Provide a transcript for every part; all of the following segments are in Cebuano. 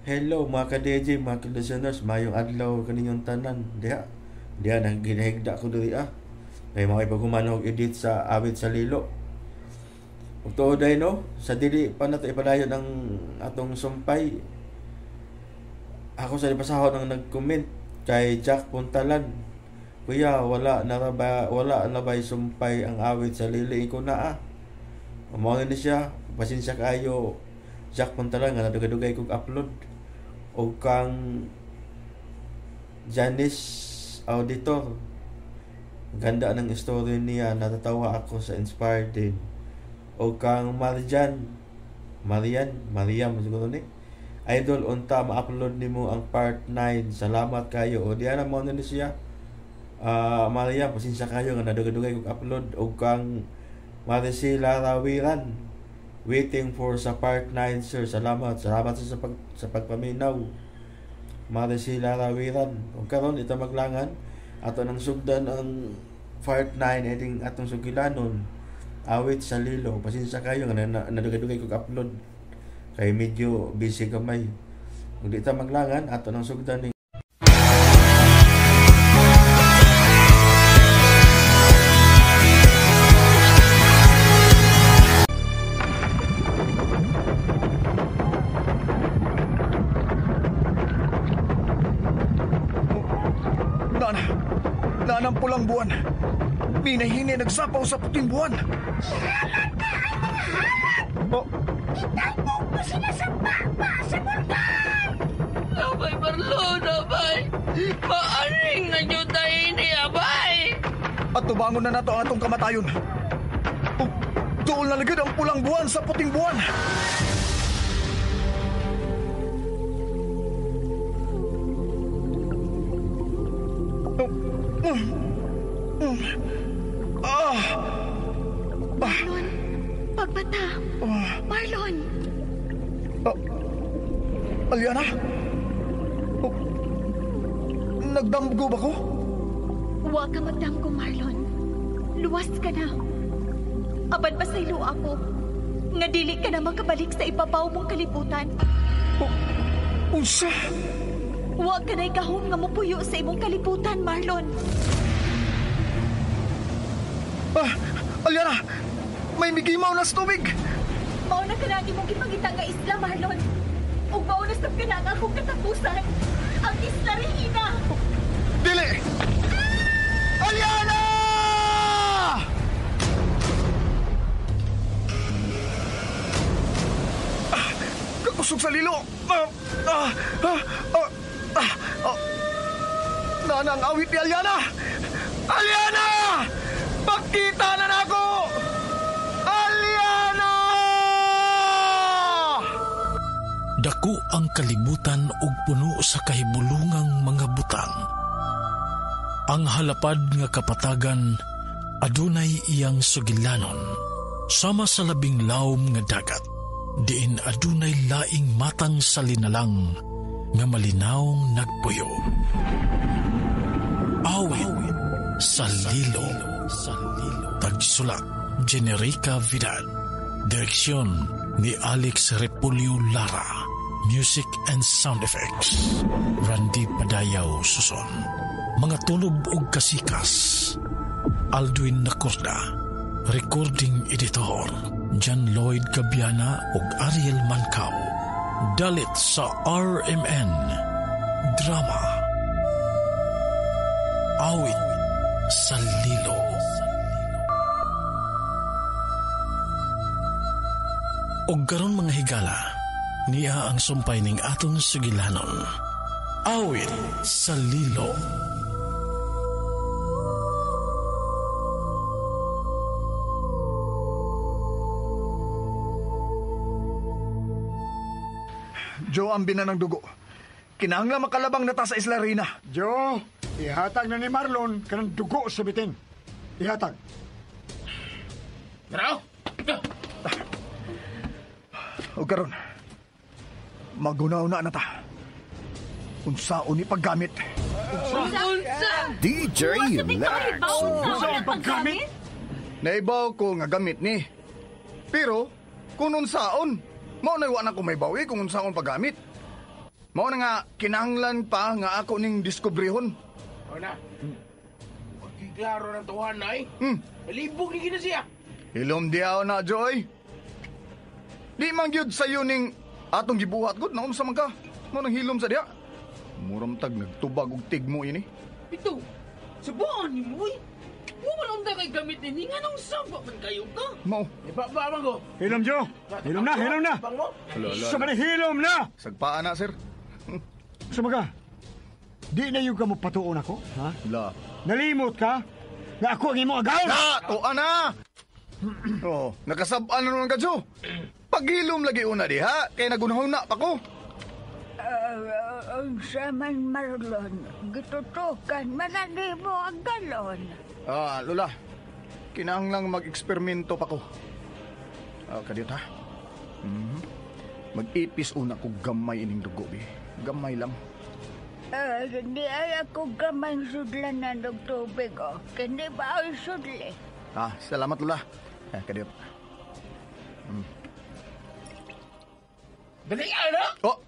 Hello mga ka-DJ, mga ka-listeners, mayong adlaw kaninyong tanan. Diha, diha nang ginahigda ko diri ah. Kay mga ipaghuman og edit sa Awit sa Lilo. Ug tuod ay no, sa dili pa nato ipadayon ang atong sumpay. Ako sa ipasahod ang nag-comment kay Jack Puntalan. Kuya, wala na ba sumpay ang Awit sa Lilo ko na ah. Mao ni siya, pasensya kaayo Jack Puntalan nga nadugay-dugay kog upload. O kang Janice Auditor, ganda ng story niya, natatawa ako sa inspired din. O kang Mariam siguro ni Idol, unta ma-upload nimo ang part 9, salamat kayo. O diana mo na ni siya, Mariam, pasensya kayo nga nadugay-dugay kog upload. O kang Maricela Rawiran, waiting for sa part 9 sir, salamat sa pagpaminaw, Maricela Rawiran. Ug karon ito maglangan ato nang sugdan ang part 9 eding atong sugilanon, Awit sa Lilo. Pasensya kayo nga nadugay-dugay kog upload kay medyo busy gamay. Ug di ta maglangan ato nang sugdan ni Nana ang pulang buwan. Minahini nagsapaw sa puting buwan. Salamat ka ang mga halap! Oh. Italbog mo sila sa baba sa bulkan! Abay, Marlon, abay! Maaring na nyo tayo ni abay! At tubangon na nato ang atong kamatayon. Oh, dool na lagid ang pulang buwan sa puting buwan! Marlon, pagbata. Marlon. Aliana? Oh, nagdamgo ba ko? Huwag ka magdamgo, Marlon. Luwas ka na. Apan pasaylo ako nga dili ka na makabalik sa ibabaw mong kalibutan. Oh, unsa? Huwag ka na'y gahom nga mupuyo sa imong kalibutan, Marlon. Aliana! May migimaw na sa tubig! Mao na ka na ang imong gipangita nga isla, Marlon. Ug mao na sab ka na ang akong katapusan. Ang Isla Regina! Dili! Aliana! Kakusog sa lilo! Nana ang awit ni Aliana! Aliana! Pagkita na nako! Aliana! Dako ang kalibutan ug puno sa kahibulungang mga butang. Ang halapad nga kapatagan adunay iyang sugilanon, sama sa labing lawom nga dagat, diin adunay laing matang sa linalang nga malinawng nagpuyo. Awit sa Lilo. Tagsulat, Generica Vidal. Direksyon ni Alex Repulio Lara. Music and sound effects, Randy Padayaw Suson. Mga tulob og kasikas, Aldwin Nacorda. Recording editor, John Lloyd Gabiana ug Ariel Mancao. Dalit sa RMN Drama Awit sa Lilo. Og karon mga higala, niya ang sumpay ning atong sugilanon. Awit sa Lilo. Joe, ang bina ng dugo. Kinahanglan makalabang na ta sa Isla Reina. Joe, ihatag na ni Marlon kanang dugo sa bitin. Ihatag. Tara! O karon, magunaw na na ta. Unsaon ni paggamit? Unsa? DJ Lex. Unsa ang paggamit? Naibaw ko nga gamit ni. Pero, kung unsaon, mao na wa na ko may bawi kung unsaon paggamit. Mao na nga kinahanglan pa nga ako ning diskubrihon. O na. Klaro ng tuwan na eh. Malibog ni gina siya. Hilom dihaw na, Joy. Di man gyud sayo ning atong gibuhat gud naunsa man ka. Mo nang hilom sa diha. Muramtag nagtubag og tigmo ini. Ito, subuan ni mo eh. Wa man unta kay gamit nini nganong saba man kayo ka. Mao. Iba ba man ko? Hilom, Jo! Hilom na, hilom na! Sa mga hilom na! Sagpaan na, sir. Sumaga, di na yung ka mo patuon ako, ha? La. Nalimot ka? Nga ako ang imong agaw! Na! Tuan na! Oh, nakasab-an na naman ka, Jo. Paghilom lagi una diha, kay nagunahuna pa ko. Unsa man, Marlon, gitutukan man mo ang galon. Ah, Lola. Kinahanglang mag-eksperimento pa ko. Ah, kadiyot ha. Mag-ipis una ko gamay ining dugo, bi. Gamay lang. Hindi ay ako gamay sudlanan og tubig, oh. Kini ba ay sudli? Ah, salamat, Lola. Ah, kadiyot. Dali ana. Oh.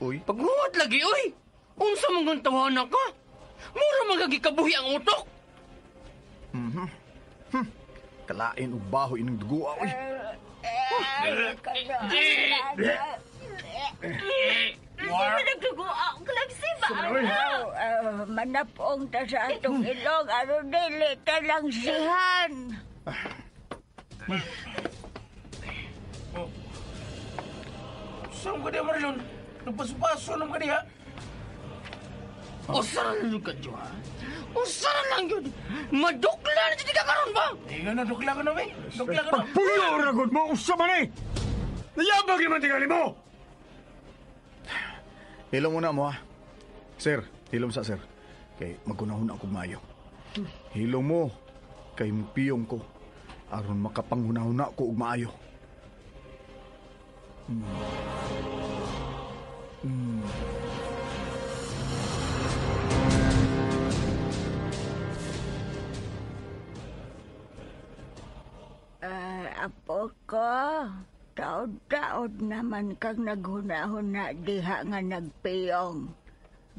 Uy. Pagmuhat lagi oy. Unsa man kang tawana ka? Mura man gikabuhi ang utok. Kalain og baho ining dugo, ah, uy. Manapong ta sa atong ilong aron dili ta lang sihan. Saan ka diha, Marlon? Nagpaso-paso naman ka diha. Usa ra lang ka, Jo, ha? Usa ra lang yun. Madukla na dyan ka karon ba? Eh, nga na, dukla ka na, be. Dukla ka na. Pagpuyo ragod mo, unsa man eh! Nayabag naman tingali mo! Hilom muna mo, ha. Sir, hilom sa sir. Kay magkunahon ako maayo. Hilom mo kay mupiyong ko aron makapanghunahuna ko og maayo. Apo ko, taod-taod naman kang naghunahuna diha nga nagpiyong.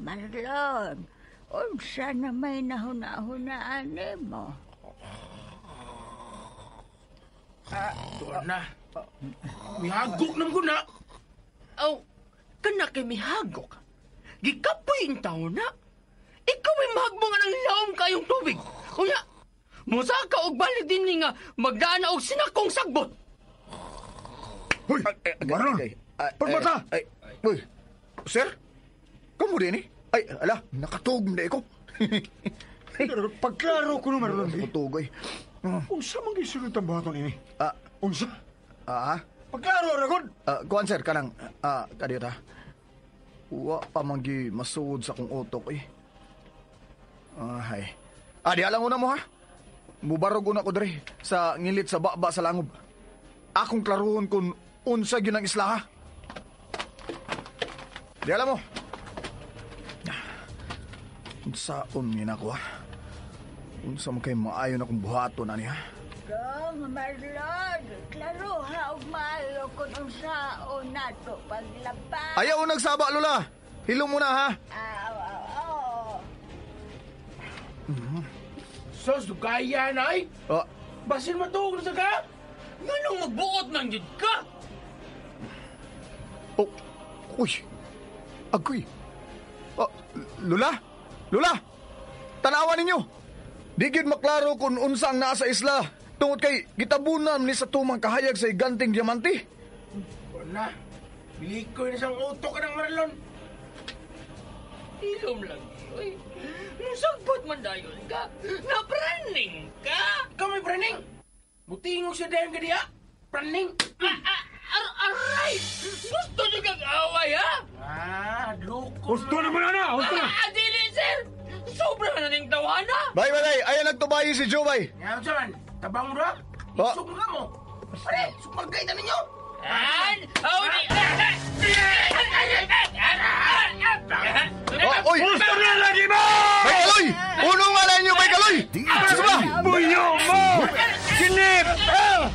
Marlon, unsa na may nahuna-hunaan nimo? Tuan na. Mihagok naman ko na. Aw, kana kay mihagok. Gikapoy ang taon na. Ikaw ay mahagmo nga ng laom kayong tubig. Unya, musaka og balik din ni nga magdaan na og sinakong sagbot. Hoy! Marlon! Pagmata! Ay, uy. Sir? Kamu din eh? Ay, ala, nakatug na ko. Pagklaro ko no, Marlon. Nakatug ay. Unsa man gisulod ang buhaton ini? Ah, Unsa? ah, Pagklaro ragod! Kuan sir, kanang, kadiyot ha. Wa pa man gi masuod sa kong utok eh. Ay. Ah, di alam una mo ha. Mubarog una ko diri sa ngilit sa baba sa langob. Akong klaruhon kung unsa gyud ang isla ha. Di alam mo. Unsaon ni nako ha. Unsa man kay maayo na kong buhaton ani ha. Dong, Marlon, klaro ha og maayo kung unsaon nato paglabas. Ayaw nagsaba lola. Hilom mo na ha. Aw, aw, aw. Sos, dugaya na ay. Oh, Basin matuog na sa ka. Nganong magbuot man gyud ka? oh. Uy. Agoy. Oh, Lola? Lola! Tanawan ninyo. Di gyud maklaro kung unsa ang naa sa isla. Tungod kay gitabunan ni sa tumang kahayag sa higanting diamante. Tuan na. Bilikoy na siyang utok ka ng Marlon. Hilom lang oy. Musagbot man dayon ka. Napraning ka. Ikaw may praning. Mutingog siya dahil ka diha. Praning. Aray! Gusto niyo kang away, ha? Ah, loko. Gusto na mo na na! Gusto na! Ah, dili, sir! Sobra na ning tawana! Bay, bay, bay. Ayaw nagtubayi si Joe, bay. Nga man, tabang mo ra. Oh. Sugma ka mo. Pare, sumagay na ninyo. An! Aw, di! Oh, oy! Gusto na lagi mo! Bay Kaloy! Uno nga na inyo, Bay Kaloy! Suma! Buyo mo! Sinip! Ah!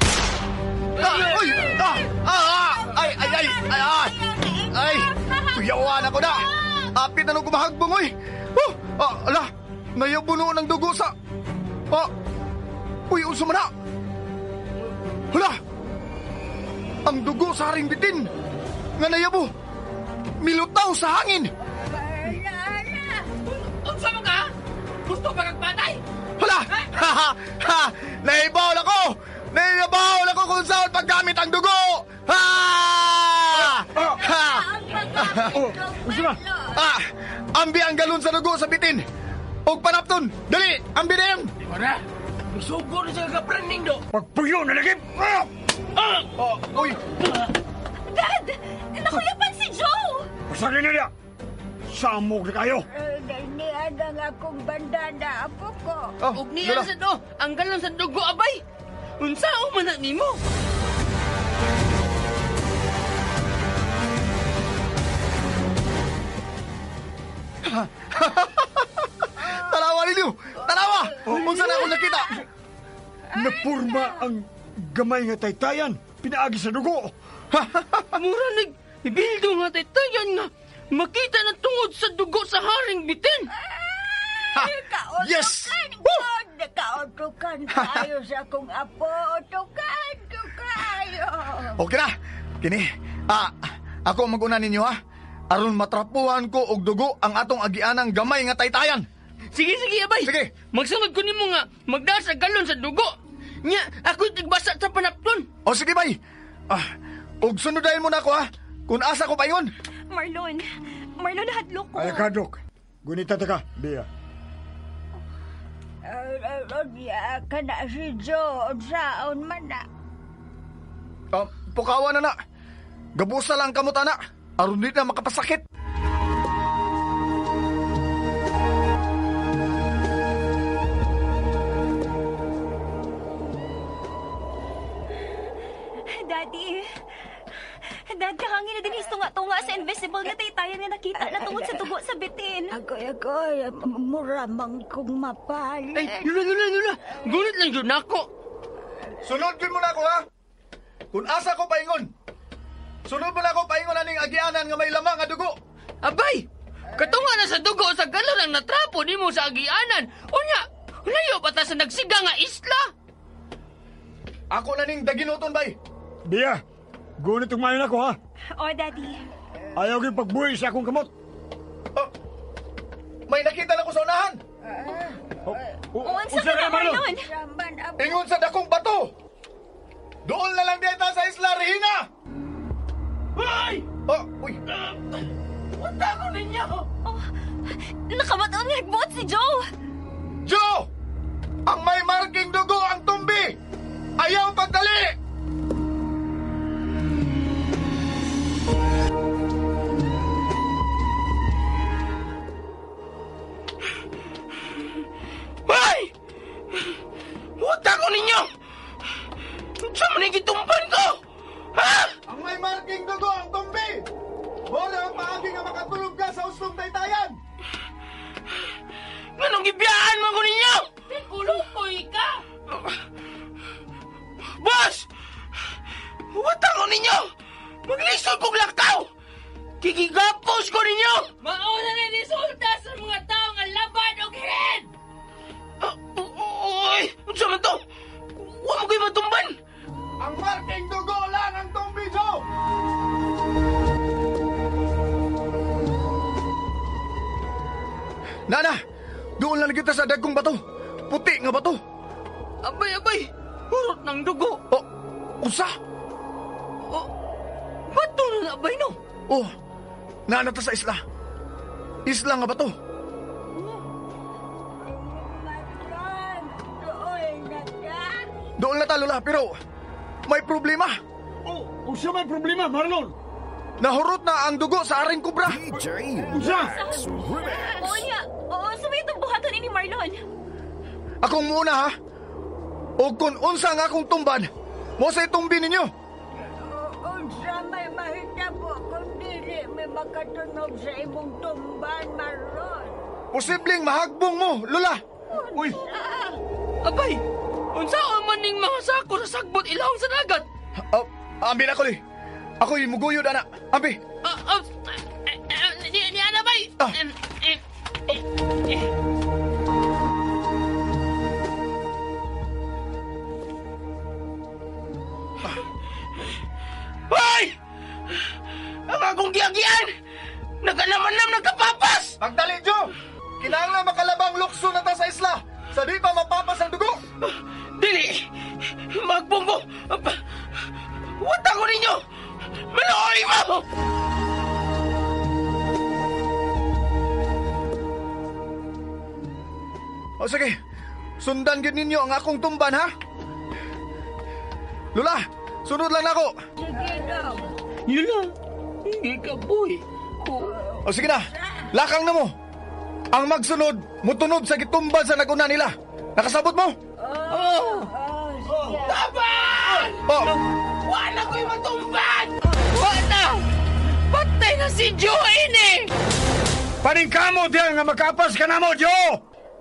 Uy! Ah! Ah! Ah! Ay! Ay! Ay! Ay! Ay! Uy! Uyawan ako na! Apit na nung kumahagbong, oy! Oh! Ah, ala! Nayabuno ng dugo sa... Ah! Uy, unsa man na! Hala! Ang dugo sa haring bitin! Nga nayabo! Milutaw sa hangin! Unsa man ka? Gusto ba kang patay? Hala! Ha ha! Ha! Naibaw ako! Naibaw ako kung saan paggamit ang dugo! Ha! Ha! Oh, unsa man? Ah! Ambi ang galon sa dugo sa bitin! Og panapton! Dali! Ambi na yan! Di ba na? Misugo na sa kapraning do. Pagpuyo na lagi! Ah! Ah! Oh, uy! Dad! Nakuyapan si Joe! Pasagin na niya! Samog na kayo! Niya ang akong bandana, apo ko. Oh, Og niya Lola. sa do, ang galon sa dugo abay. Unsa man na nimo? Tanawa ninyo! Tanawa! Unsa na akong nakita? Napurma ang gamay nga taytayan. Pinaagi sa dugo. Mura nag ibildo nga taytayan nga makita na tungod sa dugo sa haring bitin. Yes! Kautukan, kautukan kayo sa akong apo. Utukan ko kayo. Okay na! Kini, ako ang mag-una ninyo ha. Aron matrapuhan ko og dugo ang atong agianang gamay nga taytayan. Sige, sige, abay. Sige. Magsunod ko nimo nga magdala sa galon sa dugo. Nya, ako'y tigbasa sa panapton. O sige bay. Ah, og sunod dayon mo na ako ha. Kung asa ko paingon. Marlon! Marlon, hadlok ko. Ay, kadok. Gunita ta ka, Bea. Unya, kana si Joe, unsaon man na. Pukawa na na. Gabusa lang kamot ana. Aron di na makapasakit. Daddy! Dad, kahangin na din tunga-tunga sa invisible nga taytayan nga nakita na tungod sa dugo sa bitin. Agoy, agoy, mura man kong mapalit. Ay, lula, lula, lula. Gunit lang yun ako. Sunod gyud mo na ako ha. Kung asa ko paingon. Sunod mo na ako paingon aning agianan nga may lamang nga dugo. Abay, katunga na sa dugo sa galon ang natrapo nimo sa agianan. Unya, layo pa ta sa nagsiga nga isla. Ako na ning daginuton bay. Bea, gunit umayon ako ha. Oh, Daddy. Ayaw gyud pagbuhi sa akong kamot. Oh, may nakita na ko sa unahan. Oh, Oh, unsa ka na, Marlon? Raman, apo. Ingon sa dakong bato. Doon na lang dito sa Isla Regina. Ay! Oh, uy. Punta ko ninyo! Oh, nakamaton nga nagbuot si Joe! Joe! Ang may marking dugo ang tumbi! Ayaw pagdali! Ay! Punta ko ninyo! Unsa man ang gitumpan ko? Ha? Ang may marking dugo ang tumbi! Wala ang paagi nga makatulog ka sa uslong taytayan! Nganong gibiyaan man ko ninyo? Kulukoy ka! Boss! Punta ko ninyo! Maglisod kong lakaw! Kikigapos ko ninyo! Mauna na resulta sa mga tao nga laban og head! Uy! Unsa man to? Wa mo ko'y matumban! Ang marking dugo lang ang tumbi, Joe! Nana! Doon lang kita sa dagkong bato! Puti nga bato! Abay, abay! Hurot ng dugo! Oh, unsa? Oh, bato na abay no? Oh, naana ta sa isla. Isla nga bato. Marlon, doon na ka. Doon na ta, Lola, pero may problema. Oh, unsa may problema, Marlon? Nahurot na ang dugo sa aring kubra. DJ Unsa? Max Remix. Oo niya. Oo, sa may itong buhaton ni Marlon. Akong muna ha. O kung unsa nga akong tumban, mo sa tumbi ninyo. Unsa may mahitabo kung dili may makatunog sa imong tumban, Marlon. Posibleng mahagbong mo, Lola. Uy, Abay! Unsa man ning mga sako sa sagbot ilawom sa dagat? Oh, ambi na ko, li. Ako'y muguyod, ana. Ambi. Ay! Ah. Hoy! Ang akong giagian! Naganaman-nam nagkapapas! Pagdali, Joe! Kinahanglan makalabang lukso na ta sa isla! Sa di pa mapapas ang dugo! Dili! Magbong ko! Wata ko ninyo! Maluoy mo! O sige, sundan gid ninyo ang akong tumban, ha? Lula, sunod lang nako. Sige dong. Lula, hindi ka boy. O sige na, lakang na mo. Ang magsunod, mutunob sa gitumban sa naguna nila. Nakasabot mo? Oh! Oh, sige. Taban! Oh, Wala ko'y matumban! Wala! Patay na si Joe eh! Paningkamot yan nga makapas ka na mo, Joe!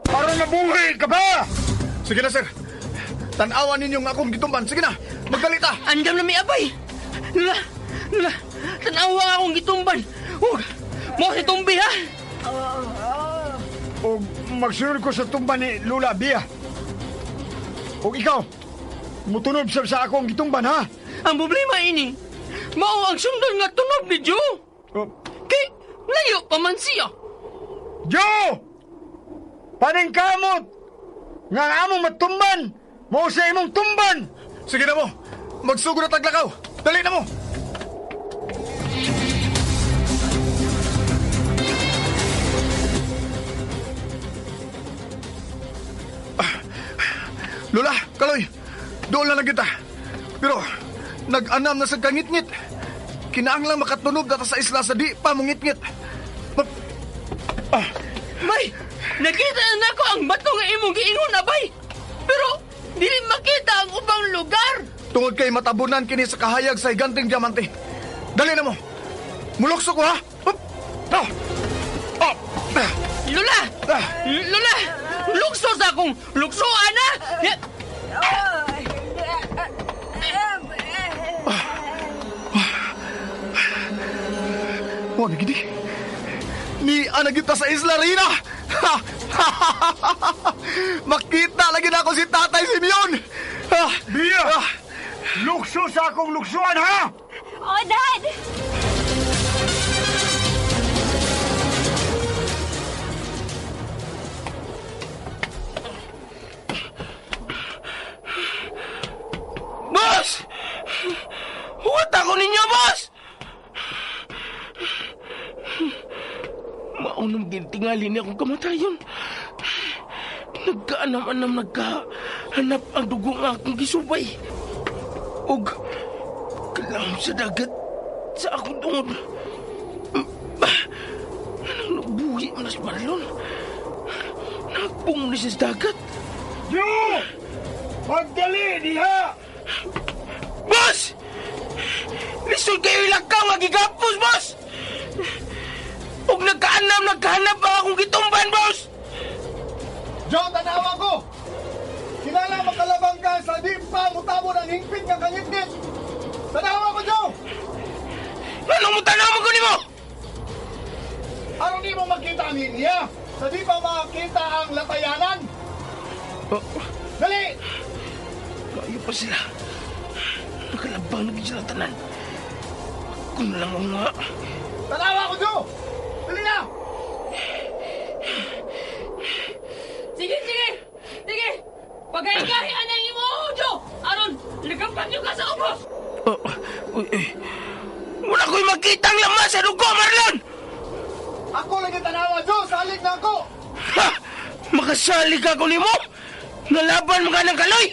Para nabuhi ka pa! Sige na, sir. Tanawan ninyo ang akong gitumban. Sige na, magdali ta. Andam na may abay! Lula! Lula! Tanawa nga akong gitumban! Ug! Mo si Tumbi ha! Oo, oo. O magsunod ko sa tumba ni Lula Bia. O ikaw, mutunob sab sa akong gitumban, ha? Ang problema ini, mao ang sundon nga tunob ni Joe! O, Kay, layo pa man siya! Joe! Paningkamot! Nga ang among matumban, mao sa imong tumban! Sige na mo. Magsugod na taglakaw. Dali na mo. Lola, Kaloy, doon lang na kita. Pero, nag-anam na sa kangitngit. Kinaanglang makatunog data sa isla sa di pa mungitngit. Bay! Nakita na nako ang bato nga imong giingon na bay! Pero, dili makita ang ubang lugar! Tungod kay matabunan kini sa kahayag sa higanting diamante. Dali na mo. Mulukso ko ha. Up. Ah. Ah. Ah. Lola! Ah. Lola! Lukso sa akong luksoan na! Oh, Wa na gidi. Ni anagita sa Isla Reina. Makita lagi na ako si Tatay Simeon. Ah. Bia! Ah. Lukso sa akong luksuan, ha? Oh, Dad! Boss! Huwat ako ninyo, boss! Maunang gintingali niya akong kamatayon. Nagkaanam-anam nagkahanap ang dugo nga akong gisubay. Og kalam sa dagat sa akong tungod. Anong nabuhi mo na si Marlon? Nagpong ni siya sa dagat. Joe! Pagdali diha! Boss! Lisod kayo ilakaw nga gigapos, boss! Ug nagkaanam, nagkahanap ang akong gitumban, boss! Joe, tanawa ko! Kilala makalabang ka sa di pa mutabon ang hingpit ng kangitngit! Tanawa ko, Joe! Anong mo tanaw mo nimo? Aron di mo makita ang linya? Sa di pa makita ang latayanan? Oh, Dali! Maayo pa sila. Nakalabang na sila tanan. Ako na lang ang nga. Tanawa ko, Joe! Dali na! Sige, sige! Sige! Pagay-gahi anang imo, Joe! Aron, nagkampan niyo ka sa ubos! Oh, uy, uy. Wala ko'y makita ang lamas sa dugo, Marlon! Ako lagi tanawa, Joe! Salig na ako! Ha! Makasalig ako nimo! Nalaban mo ka ng kaloy!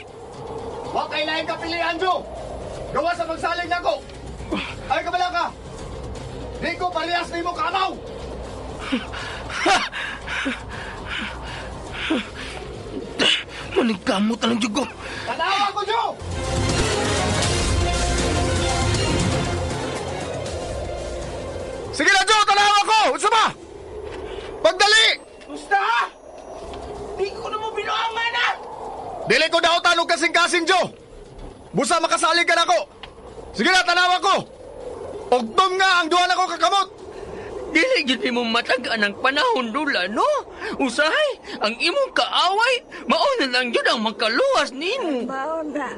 Wa kay laing kapilian, Joe! Gawa sa magsalig na ako! Ay, kabala ka! Di ko parehas nimo kamaw! Maningkamot na lang jugo. Tanawa ko, Joe! Sige na, Joe! Tanawa ko! Unsa ba? Pagdali! Basta ha! Di ko na mo binuangan ha! Dili ko daotan og kasing-kasing, Joe! Busa makasalig ka nako! Sige na, tanawa ko! Ugtom nga ang duha nako kakamot! Dili gyud nimo matag-an ang panahon, Lula, no? Usahay, ang imong kaaway, mao na lang gyud ang makaluwas nimo. Mao na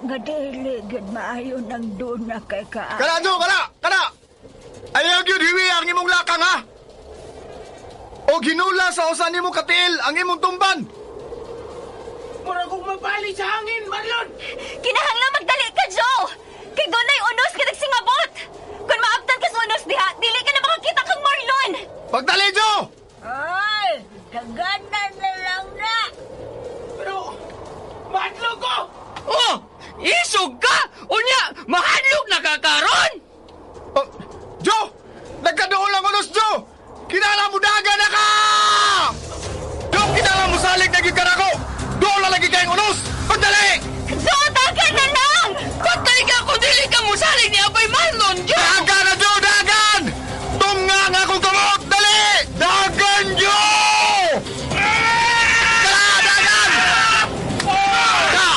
nga dili gyud maayo nang duna kay ka. Kana, Jo, kana, kana. Ayaw gyud hiwi ang imong lakang, ha? O ginula sa usa nimo katiil ang imong tumban. Mura kong mabali sa hangin, Marlon! Kinahanglan magdali ka, Joe! Kay dunay unos nga nagsingabot! Kung maabtan ka sa unos diha, dili ka na makakita kang Marlon! Pagdali, Joe! Ay, taganan na lang na. Pero, mahadlok ko! Oh! Isog ka! Unya, mahadlok na ka karon! Oh, Joe! Nagkadool ang unos, Joe! Kinala mo daga na ka! Joe, kinala mo salig na gyud ka nako! Dool na lagi kayong unos! Pagdali! Joe, dagan na lang! Patay ka kung dili ka musalig ni Abay Marlon, Joe! Dagan na, Joe! Dagan! Tunga nga akong kamot! Dali! Dagan, Joe! Kala, dagan! Ka!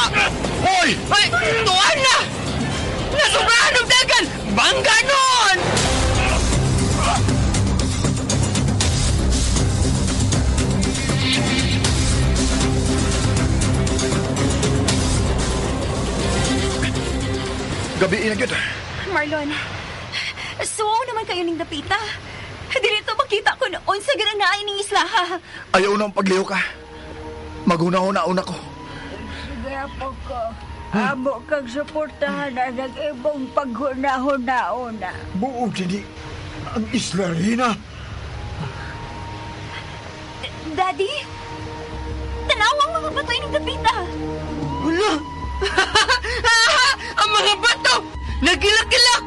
Hoy! Ay, tuwan na! Nasubrahan og dagan! Bangga nun! Gabi na gyud. Marlon, suwaw naman kayo ning dapita. Dili to makita kung unsa gyud ang naay ning isla, ha? Ayaw na ang pagliho ka. Maghuna-huna-una ko. Sige po ko. Amo kang suportahan ang nag-ibong paghuna-huna-una. Buog dili ang isla, Rina. Daddy, tanaw ang mga bato ining dapita. Wala! Ang mga bato! Nagilak-gilak!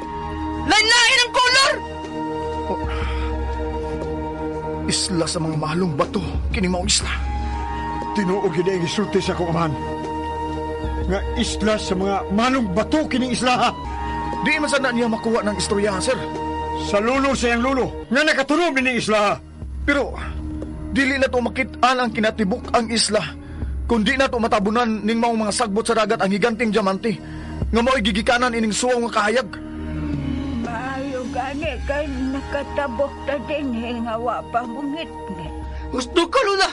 Lain-lain ang kolor! Oh. Isla sa mga mahalong bato, kini maong isla. Tinuog yun ang isulti sa akong amahan. Nga isla sa mga mahalong bato kining isla, ha? Di man sana niya makuha ng istorya, sir. Sa lulo sa iyang lulo, nga nakatunog nining isla, ha? Pero, dili na to makit-an ang kinatibuk ang isla. Kundi na to matabunan ning maong mga sagbot sa dagat ang higanting diamante. Nga mao'y gigikanan ining suwaw nga kahayag. Maayo gani kay nakatabok ta din nga wa pa mungit-ngit. Gusto ka, Lola!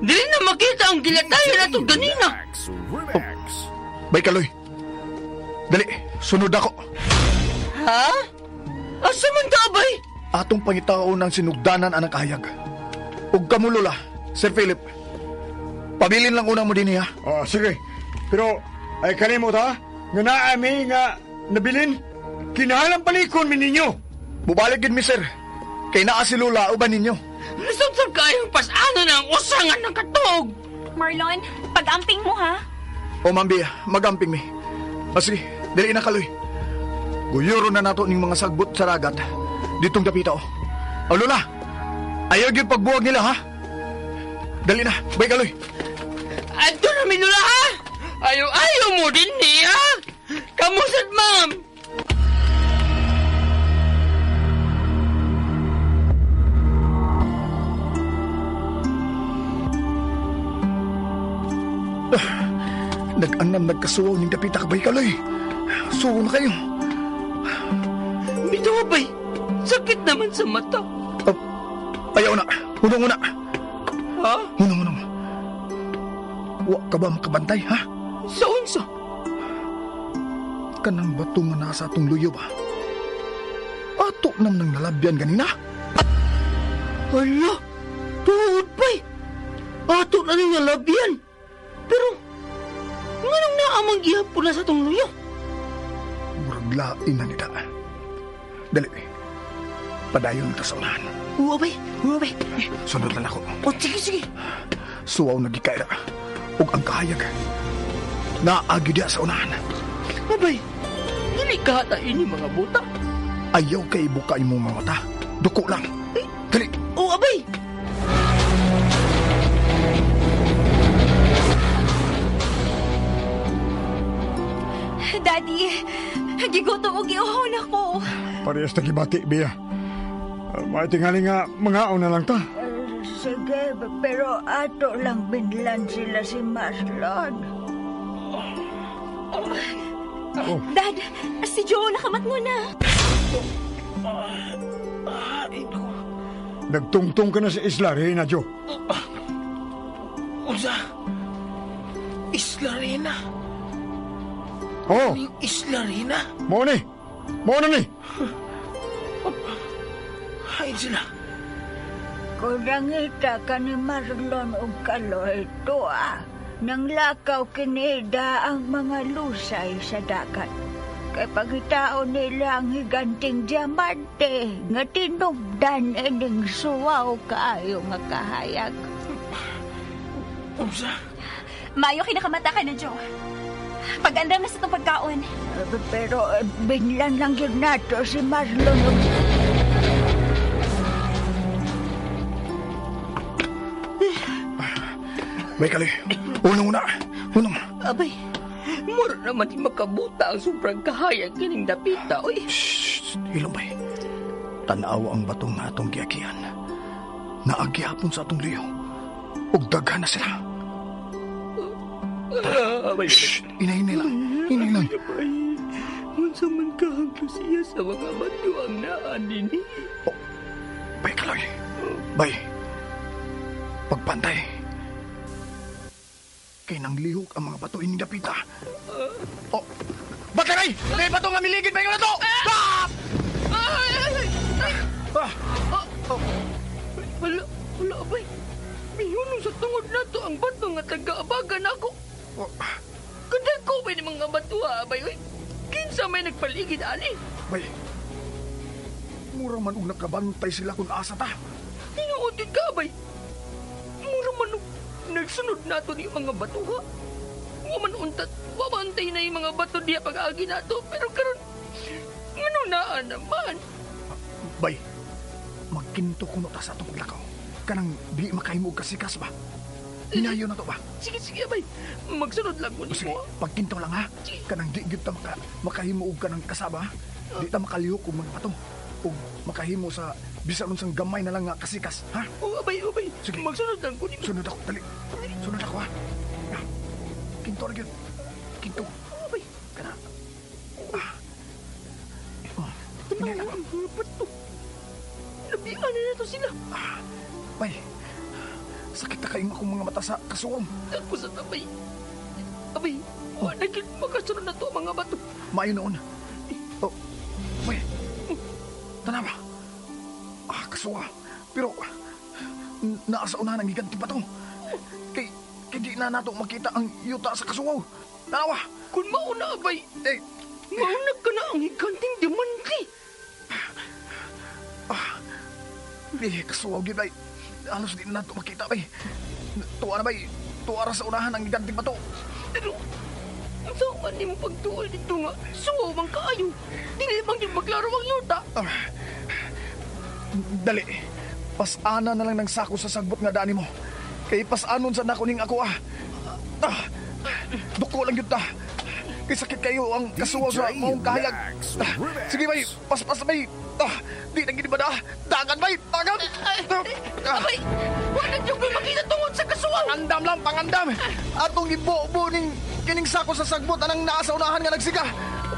Dili na makita ang gilatayan nato ganina. Oh, bay kaloy. Dali, sunod ako. Ha? Asa man ta, bay? Atong pangitaon ang sinugdanan anang kahayag. Ug kamo, Lola, Sir Philip. Pabilin lang una mo din ha. Oh, sige. Pero ay kalimot ha, nga naami nga nabilin, kinahalang palikon mi ninyo. Mubalik gid mi, sir. Kay naa si Lola uban ninyo. Lisod kayong pasano na ang usa nga nakatuog. Marlon, pag-amping mo ha. O Ma'am Bea, magamping mi. O sige, dili na kaloy. Guyuro na nato ning mga sagbot sa dagat. Ditong dapita o. O Lola, ayaw gyud pagbuwag nila ha. Dali na, bay kaloy. Adto na mi, Lola ha. Ayaw, ayaw mo din niya. Kamusad, ma'am. Nag-anam nagkasuwaw ning dapita ka bay kaloy. Suwo na kayo. Bitaw bay, sakit naman sa mata. Oh, ayaw na, hunong una. Ha? Hunong, hunong. Wa ka ba makabantay, ha? Sa unsa? Kanang bato nga nasa atong luyo ba? Ato nam nang nalabyan ganina. Hala, tuod bay. Ato na nang nalabyan. Pero, nganong naamang gihapon na sa atong luyo? Murag lain na nita. Dali. Padayon ta sa unahan. Uwa bay, uwa bay. Sunod lang ako. O, sige, sige. Suwaw na gikaira. Ug ang kahayag. Naagi diya sa unahan. Abay, dili ka hata ini mga buta. Ayaw kay ibuka imong mga mata. Duko lang. Dali. O, abay. Daddy, gigutom og giuhaw na ko. Parehas na gibati, Bea. Maitingali nga, mangaon na lang ta. Sige, pero ato lang binlan sila si Marlon. Oh. Dad, si Joe nakamatngon na. Nagtungtong ka na sa Isla Reyna, Joe. Unsa? Isla Reyna? Oo. Ning Isla Reyna? Mao ni. Mao na ni. Hain sila. Kung nangita ka ni Marlon og Kaloy, tuwa, nang lakaw kinida ang mga lusay sa dagat. Kay pagitaon nila ang higanting diamante, nga tinubdan ining suwaw kaayo nga kahayag. Unsa? Mayo kinakamata ka na, Joe. Pag-andam na sa itong pagkaon. Pero binlan lang yun nato si Marlon og... May kali. Unong na. Unong. Abay, mura naman di makabuta ang sobrang kahayag kining dapita, oy. Shh, hilom bay. Tanaw ang batong atong giagian. Naagyapon sa atong liyo. Ug daghan na sila. Abay, shh, inahinay lang. Hinay lang. Abay, unsa man kahanglo siya sa mga bato ang naa nini. Oh, bay, Kaloy. Bay, pagpantay. Kay nang lihok ang mga bato ining dapita. Oh, bataray! May bato nga miligid pa na to! Ah! Ah! Oh. Wala, wala, abay. Mihunong sa tungod na to ang bato nga taga-abagan ako. Oh. Kadako ba ni mga bato, abay? Uy, kinsa may nagpaligid, ali? Bay, mura man og nakabantay sila kung asa ta. Tinuod ka, abay. Mura man og nagsunod nato ni mga bato, ha? Wa man untat, wabantay na yung mga bato diya pag-agi nato. Pero karon, ngano naa naman? Bay, magkinto kuno ta sa atong paglakaw. Kanang di makahimo og kasikas ba? Hinayon na to ba? Sige, sige, abay. Magsunod lang ko Sige, nimo. pagkinto lang ha. Kanang di gyud ta makahimo og kanang kasaba. Di ta makalihok og mga bato. Og makahimo sa bisan unsang gamay na lang nga kasikas, ha? Oh, abay, abay. Sige. Magsunod lang ko nimo. Sunod ako, dali. Sunod ako, ha? Ah, kinto ra gyud. Kinto. Abay. Kana. Ah. Oh, hinay lang. Ang mga bato. Labian na nato sila. Ah, bay. Sakit na kayong akong mga mata sa kasuom. Ako sa tabay. Abay, oh. Wala gyud makasunod na to ang mga bato. Maayo noon. Oh, bay. Tanawa. Ah, kasuwa. Pero, naa sa unahan ang gigante bato. Kay di na nato makita ang yuta sa kasuwaw. Tanawa. Kung mauna, abay, Eh, mauna ka na ang higanting diamante. Ah, eh, kasuwaw gyud bay. Halos di na nato makita, bay. Tuwa na, bay. Tuwa ra sa unahan ang giganteng bato. Pero, ang saan man mo pagtuol dito nga, suwaw man kaayo. Dili man gyud maglaro ang yuta. Ah, dali. Pasana na lang ng sako sa sagbot nga dani mo. Kay pasanon sa nako ning ako ah. Ah, duko lang yun ta. Kay sakit kayo ang kasuwaw sa maong kahayag. Ah, sige bay, paspas bay. Ah, di na gini ba na? Dagan bay, dagan. Ah, Abay, wala gyud ko'y makita tungod sa kasuwaw. Pangandam lang, pangandam. Atong ibo-bo ning kining sako sa sagbot anang naa sa unahan nga nagsiga.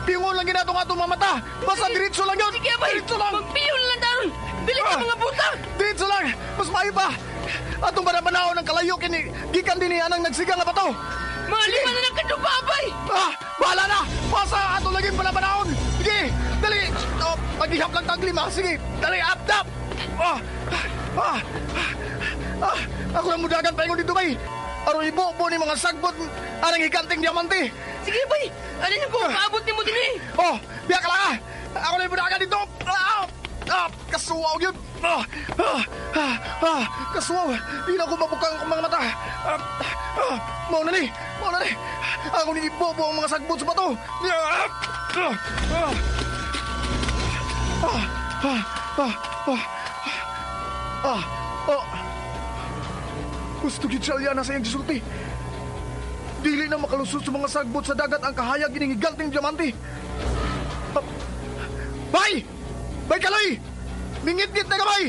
Pingon lang ginato nga atong mamata. Basta diretso lang yun. Sige, abay. Diretso lang. Magpiyon lang daron. Dili ka Ah. mga butang. Diretso lang. Mas maayo pa. Atong banabanao ng kalayo kini gikan dinhi anang nagsiga nga bato. Mga lima na lang kadupa, abay. Ah, bahala na. Basta ato lagi panabanaon. Sige, dali. Oh, paghihap lang tag lima. Sige, dali up up. Ah, ah, ah, ako na mudagan paingon dito bay. Aron ibo-bo ni mga sagbot anang higanting diamante. Sige, bay. Ano yung kung maabot nimo dinhi? Oh, biya ka lang ah. Ako na mudagan dito. Ah, ah, kasuwaw yun. Ah, ah, ah, ah, kasuwaw. Di na ako mabukang akong mga mata. Ah, ah, mao na ni, mao na ni. Ako ni ibobo ang mga sagbot sa bato. Ah, ah, ah. Ah, ah, ah, ah, ah, oh. Gusto gyud siya na sa iyang gisulti. Dili na makalusot sa mga sagbot sa dagat ang kahayag ining higanting diamante. Ah, Bay! Bay Kaloy! Mingit-ngit na gamay!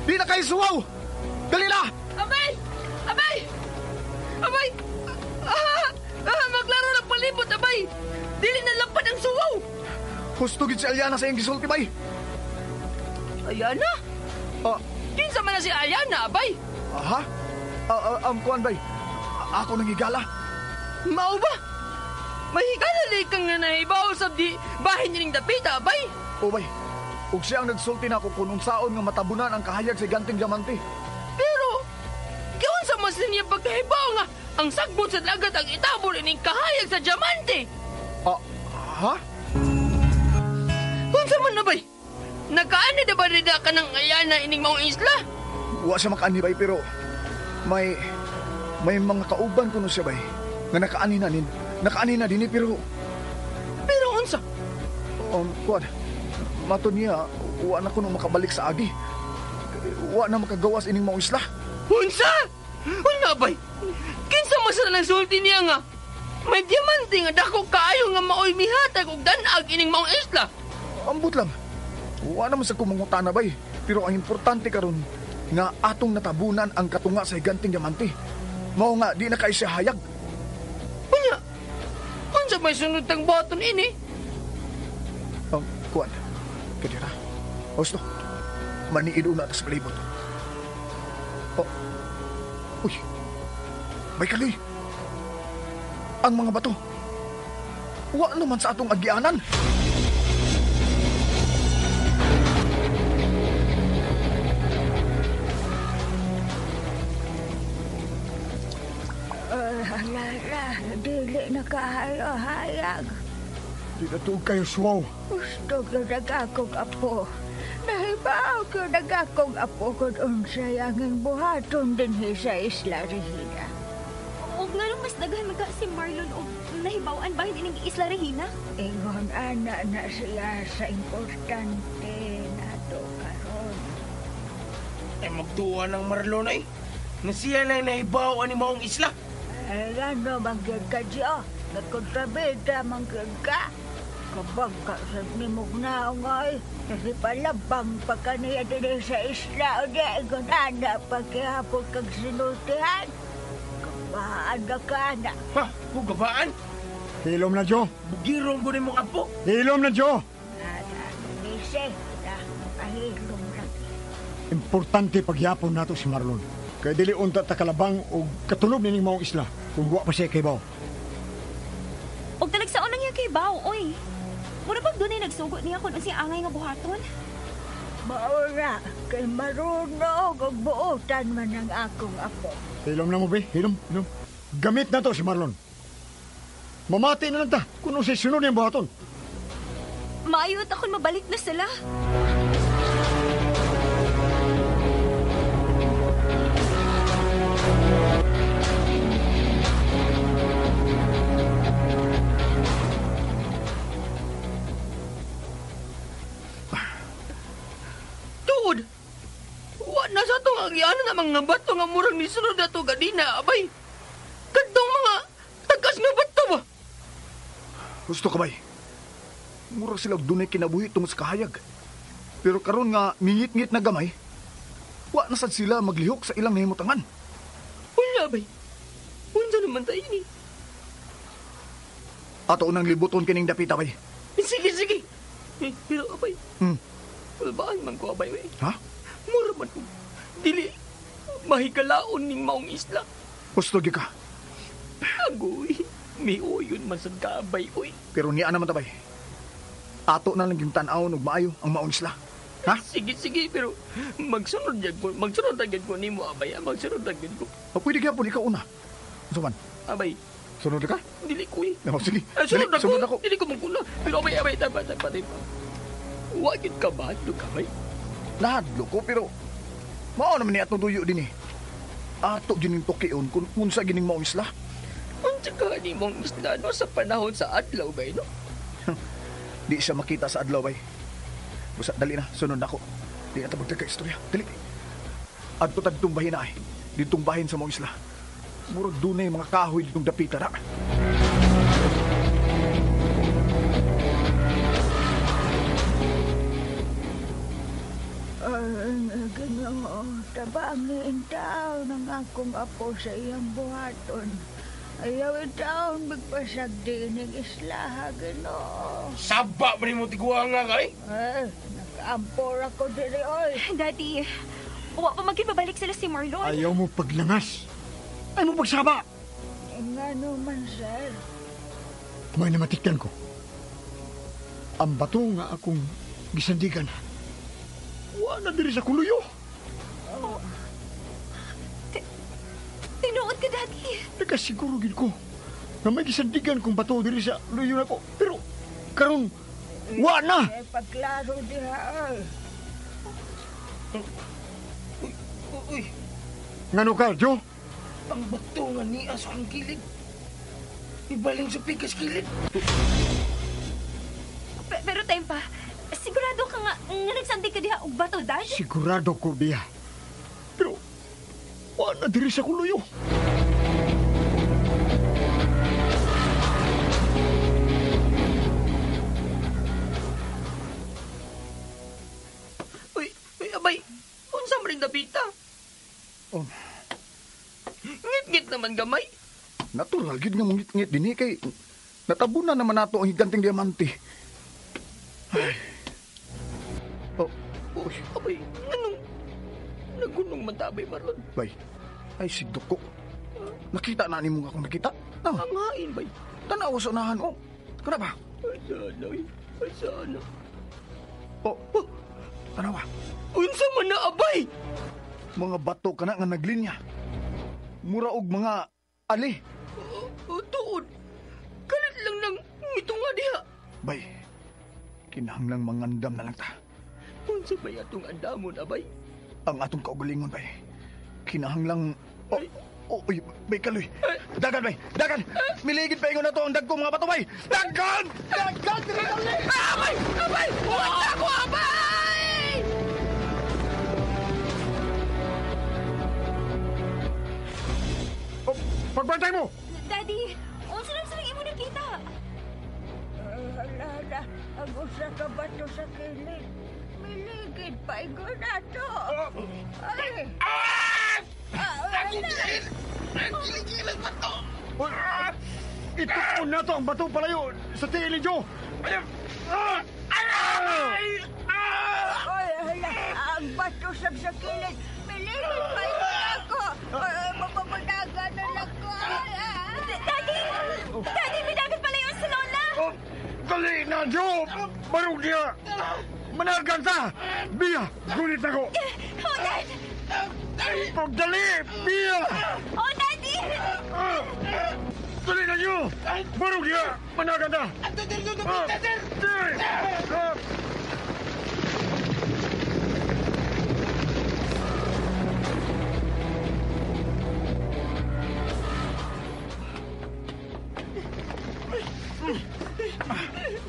Di na kayo suwaw! Dali na! Abay! Abay! Abay! Ah, ah, maglaro ng palibot, abay! Dili na lapad ang suwaw! Husto gid si Aliana sa iyang gisulti, bay! Ayana? Kinsa man na si Ayana, abay? Ha? Kuan bay? Ako nang higala. Mao ba? May higala kang nga nahibaw sa di bahin nining dapita, abay? O bay, ug siya ang nagsulti na ako kung unsaon nga matabunan ang kahayag sa ganting diamante. Pero, giunsa man sila niya pagkahibaw nga ang sagbot sa dagat ang itabon ining kahayag sa diamante? Ha? Unsa man na bay? Nakaani na ba nila ka ng Ayana ining maong isla? Wa siya makaani bay, pero may mga kauban kuno siya bay nga nakaani na nin. Nakaani na dinhi pero unsa? Kuan. Mato niya wa na kuno makabalik sa agi. Wa na makagawas ining maong isla. Unsa? Unsa bay? Kinsa man sa nagsulti niya nga may diamante nga dako kaayo nga maoy mihatag og dan-ag ining maong isla? Ambot lang. Wa naman sa kumangutana bay, pero ang importante karon nga atong natabunan ang katunga sa higanting diamante. Mao nga di na kay siya hayag. Unya, unsa may sunod tang buhaton ini? Kuan, kadira. Husto, maniid una ta sa palibot. Oh. Uy, may kaloy. Ang mga bato. Wa naman sa atong agianan. Lala, dili na kahayo-hayag. Di na tuog kayo suwaw. Gusto ko nag-akong apo. Nahibaw ko nag-akong apo kung unsay anging buhaton dinhi sa Isla Regina. Og nganong mas daghan magka si Marlon og nahibaw-an bahin ining Isla Regina? Ingon ana na siya sa importante nato karon. Ay magtuwa ng Marlon ay. Na siya lang nahibaw ani maong isla. Ay, ano, mangyad ka, Gio? Nagkontrabida, mangyad ka. Kabag ka sa nimugnaong ay. Nagipalabang pa ka niya din sa isla. O di, gunana, pagkihapon kag sinultihan. Kabaan na ka na. Ha? Kugabaan? Hilom na, Joe. Bugirong ko ni mong apo. Hilom na, Joe. Nise, na, makahilom na. Importante pagyapon nato si Marlon. Kaya dili unta ta kalabang o katunob nining maong isla kung wa pa siya kay baw. Og talagsaon lang niya kay baw, oy. Mura pag dunay nagsugot niya kung unsay angay nga buhaton. Maura, kay marunong og buotan man ang akong apo. Hilom na mo, be. Hilom, hilom. Gamit na to si Marlon. Mamati na lang ta kung unsay sunod niyang buhaton. Maayot akong mabalik na sila. Tuod! Wa na sa itong agianan na mga bato nga murang nisunod na ito ganina, abay. Kadtong mga tagas nga bato ba? Gusto ka, bay. Murag sila dunay kinabuhi tungod sa kahayag. Pero karon nga mingit-ngit na gamay, wa na sad sila maglihok sa ilang nahimutangan. Wala, bay. Unsa naman tayo ni? Ato nang libuton kining dapita, bay. Sige, sige. Eh, pero, abay. Kulbaan man ko, abay, bay. Ha? Mura man ko. Dili, mahigalaon ning maong isla. Gusto gyud ka. Agoy, may uyon man sad ka, abay, uy. Pero niya naman tabay. Ato na lang yung tan-awon og maayo ang maong isla. Ha? Sige, sige, pero magsunod gyud ko, magsunod gyud ko nimo, abay, magsunod gyud ko. O, pwede gyapon ikaw una. Unsa man? Abay. Sunod ka? Dili ko eh. Oh, sige. Ay, sunod Dili, ako. sunod ako. Dili ko mangkula. Pero abay, abay, taba, taba, taba. Wa gyud ka ba, ka, abay? Nahadlo ko, pero mao naman ni atong duyo din eh. Ato gining tukion kung unsa gining maong isla. Unsa ka ni maong isla no sa panahon sa adlaw bay no? Di siya makita sa adlaw bay. Busa dali na, sunod nako. Di na ta magtagka istorya. Dali. Adto tagtong bahin na ay. Ditong bahin sa maong isla. Murag dunay mga kahoy ditong dapita na. Ginoo, tabangin tao ng akong apo sa iyang buhaton. Ayaw itaon magpasagdi ng isla, Ginoo. Saba pa rin mo tiguang nga kay? Ay, Nag-ampor ako diri, oy. Daddy, wa pa magkibabalik sila si Marlon. Ayaw mo paglangas. Ayaw mo pagsaba. Ngano man, sir. May namatikdan ko. Ang bato nga akong gisandigan. Wa na diri sa kuluyo. Oh. Tinuod ka, Daddy. Nakasiguro gid ko na may gisandigan kong bato diri sa luyo nako. Pero karon wa na. Eh, pagklaro diha, oy. Uy, uy. Ngano ka, Joe? Ang bato nga niya sa akong kilid. Ibaling sa pikas kilid. Pero Tempa, sigurado ka nga nagsandig ka diha og bato, Dad? Sigurado ko, Bia. Pero wa na diri sa kuluyo. Uy, uy, abay. Unsa man rin dapita? Oh. Ngit-ngit naman gamay. Natural gid nga mongit-ngit dinhi kay natabunan naman nato ang higanting diamante. Ay. Oh, uy, Abay, anong nagunong man ta, abay, Marlon? Bay. Ay sigdok ko. Nakita na nimo nga akong nakita. Ah, Ang hain, bay. Tanaw sa unahan oh. Kana ba? Ay, sana, uy. Ay, sana. Oh, oh. Tanawa. Unsa man na, abay? Mga bato kana nga naglinya. Mura og mga ali. Oh, tuod. Kalit lang nang mitunga diha. Bay. Kinahanglang mangandam na lang ta. Unsa bay atong andamon, abay? Ang atong kaugalingon, bay. Kinahanglang oh, oh, uy, bay kaloy. Dagan, bay. Dagan. Miligid pa ingon na to ang dagko mga bato, bay. Dagan! Dagan! Dili kaloy! Abay! Abay! Huwag na ako, abay! Oh, pagbantay mo! Daddy, unsa lang sa imo nakita? Hala, hala. Ang usa ka bato sa kilid. Miligid pa ingon na to. Ay! Ah! Ah, Ang kilid! Ang kilid-kilid bato! Uy, itukon na to ang bato palayo sa tiil ni Joe. Ay! Ah! Ay! Ah! Ay, hala. Ang bato sab sa kilid. Miligid pa ingon ako. Ay, mapapadagan na lang ko. Ay, ah. Daddy! Daddy, may dagat pala yun sa Lola! Oh, dali na, Joe! Barog niya! Managan ta! Bia, gulit ako! Oh, Dad! Pagdali! Bia! Oh, Daddy! Dali na, Joe! Barog niya! Managan ta! Ato, dito, dito, sir! Ah!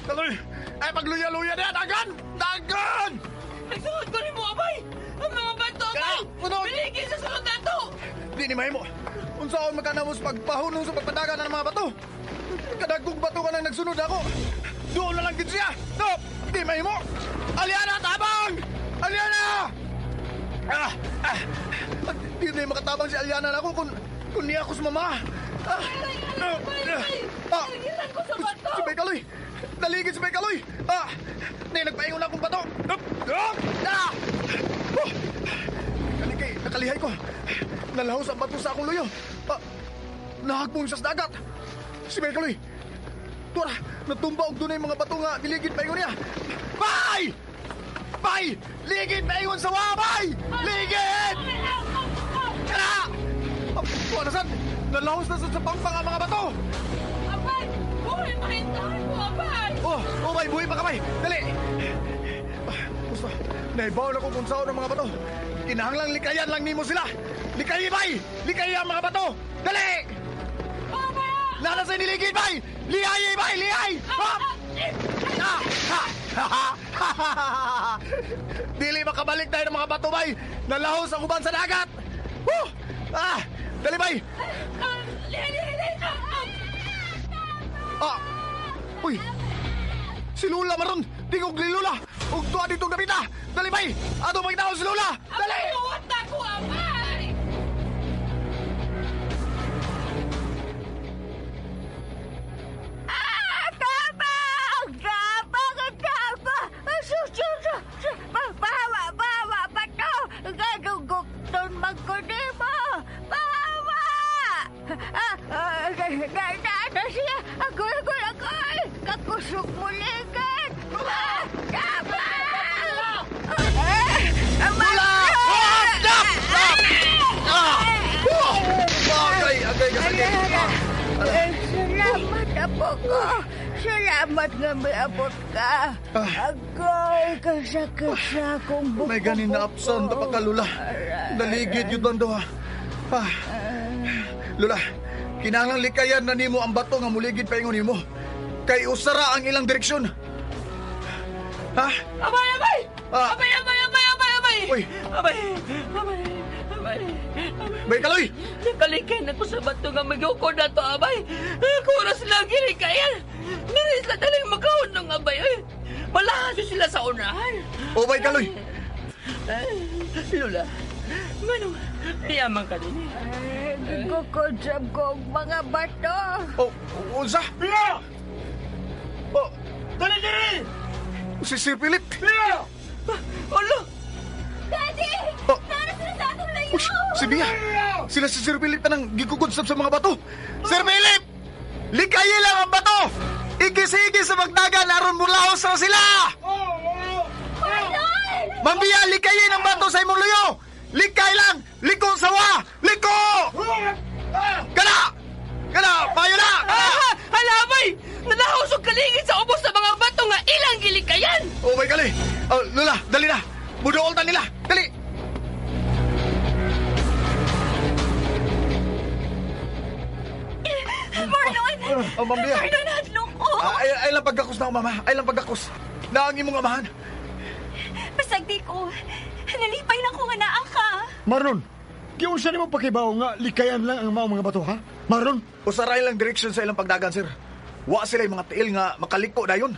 Kaloy! Ay, pagluya-luya na! Dagan! Dagan! Nagsuot ko rin mo, abay! Ang mga bato, abay! Puno! Biligin sa sulod nato! Di ni mahimo. Unsaon makanamos pagpahunong sa pagpadagan ng mga bato? Kadagkong bato ka nang nagsunod ako. Doon na lang gid siya. No, di mahimo. Aliana, tabang! Aliana! Ah, ah, di na makatabang si Aliana na ako kung niya ako sa mama. Ah, ah, ah, Nagilan ko sa bato! Si Bekaloy! Naligid si Bekaloy! Ah! Nay, nagpaingon akong bato! Up! Up! Ah! Oh! Kalikay, nakalihay ko. Nalahos ang bato sa akong luyo. Ah, nahagbong siya sa dagat. Si Bekaloy! Tura, natumba og dunay mga bato nga niligid paingon niya. Bay! Bay! Ligid paingon sa wabay! Ligid! Kara! Tuwa na sad! Nalahos na sad sa pangpang ang mga bato! Abay! Buhay mahintahan mo, abay! Oh, oh, bay, buhay pa kamay. Dali. Gusto, naibaw na ko kung saan ang mga bato. Kinahanglang likayan lang nimo sila. Likay, bay! Likay ang mga bato! Dali! Nana sa niligid, bay! Lihay, bay! Lihay! Ha! Ah! Ha! Ha! Ha! Dili makabalik tayo ng mga bato, bay! Nalahos ang uban sa dagat! Woo! Ah! Dali, bay! Lihay, lihay, lihay! Ah! Uy! Si Lula maron! Tingog ni Lula! Ug tuwa ditong dapita! Dali, bay! Ato magtao si Lula! Dali! Tuwat na ko, abay! Ah, tabang! Tabang! Tabang! Sus, sus, sus! Na siya! Agoy, agoy, agoy! Kakusog mo ligat! Tabang! Lula! Stop! Stop! Agay, agay, kasakit. Salamat, apo ko. Salamat nga may abot ka. Agoy, kasakit sa akong buko. May ganin na absent pa ka, Lula. Naligid yun lang daw, ha. Lula, kinahanglang likayan na nimo ang bato nga muligid paingon nimo. Kay usara ang ilang direksyon. Ha? Abay, abay! Ah. Abay, abay, abay, abay, abay! Uy. Abay, abay, abay, abay. Bay kaloy! Nakalikay na ko sa bato nga magyukod na to, abay. Kuras lang gilikayan. Dili sila talang makahon ng abay. Ay, malahaso sila sa unahan. O bay kaloy! Lola, manong yaman ka din eh. Gikukod ko ang mga bato. O, unsa? Pia! O, Dali, dali! si Sir Philip! Pia! Olo! Daddy! Oh. Nara sila sa atong layo! Uy, si Bia! Sila si Sir Philip tanang gikukod sa mga bato! Sir Philip! Likayin lang ang bato! Igis-igis sa magdagan aron mulaos ra sila! Marlon! Mambiya, likayin ang bato sa imong luyo! Likay lang! Liko sawa! Liko! Kana! Kana! Payo na! Kana! Ah, hala, abay! Nalahaw og kalingit sa ubos sa mga bato nga ilang gilikayan! Oh my kali! Oh, Lola, dali na! Muduol ta nila! Dali! Marlon! Oh, Ma'am Bia. Marlon, hadlok ko! Ay, ay lang pagkakos na ako, mama. Ay lang pagkakos. Na ang imong amahan. Pasagdi ko. Nalipay lang ko nga naa ka. Marlon, giunsa nimo pakibaw nga likayan lang ang maong mga bato, ha? Marlon, Usaray lang direksyon sa ilang pagdagan, sir. Wa sila yung mga tiil nga makaliko dayon.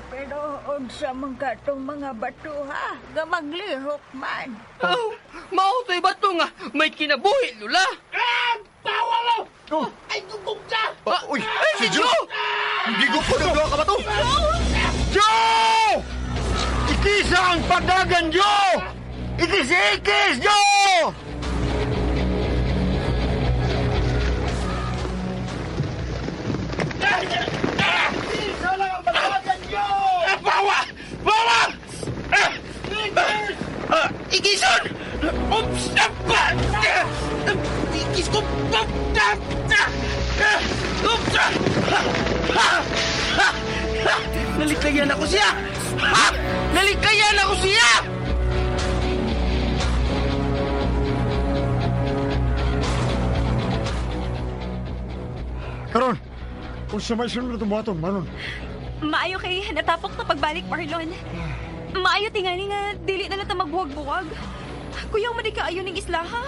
Pero unsa man ka tong mga bato ha? Nga maglihok man. Oh, mao to'y bato nga may kinabuhi, Lola! Ah! Tawa mo! Oh. Ay, gugog ka! Oh, uy, Ay, si si Joe! Joe! Gigukod ang duha ka bato! Joe! Ikisa ang pagdagan, Joe! Ikis-ikis, Joe! Ah, bawa! Bawa! Ah! Ah! Igison! Oops! Ah! Ah! Igis ko! Ah! Ah! Ah! Oops! Ah! Ah! Ah! Ah! Nalikayan ako siya! Ha! Nalikayan ako siya! Karon, unsa may sunod na buhaton, Marlon? Maayo kay natapok na pagbalik, Marlon. Maayo tingali nga dili na lang ta magbuwag-buwag. Kuyaw man di kaayo ning isla, ha?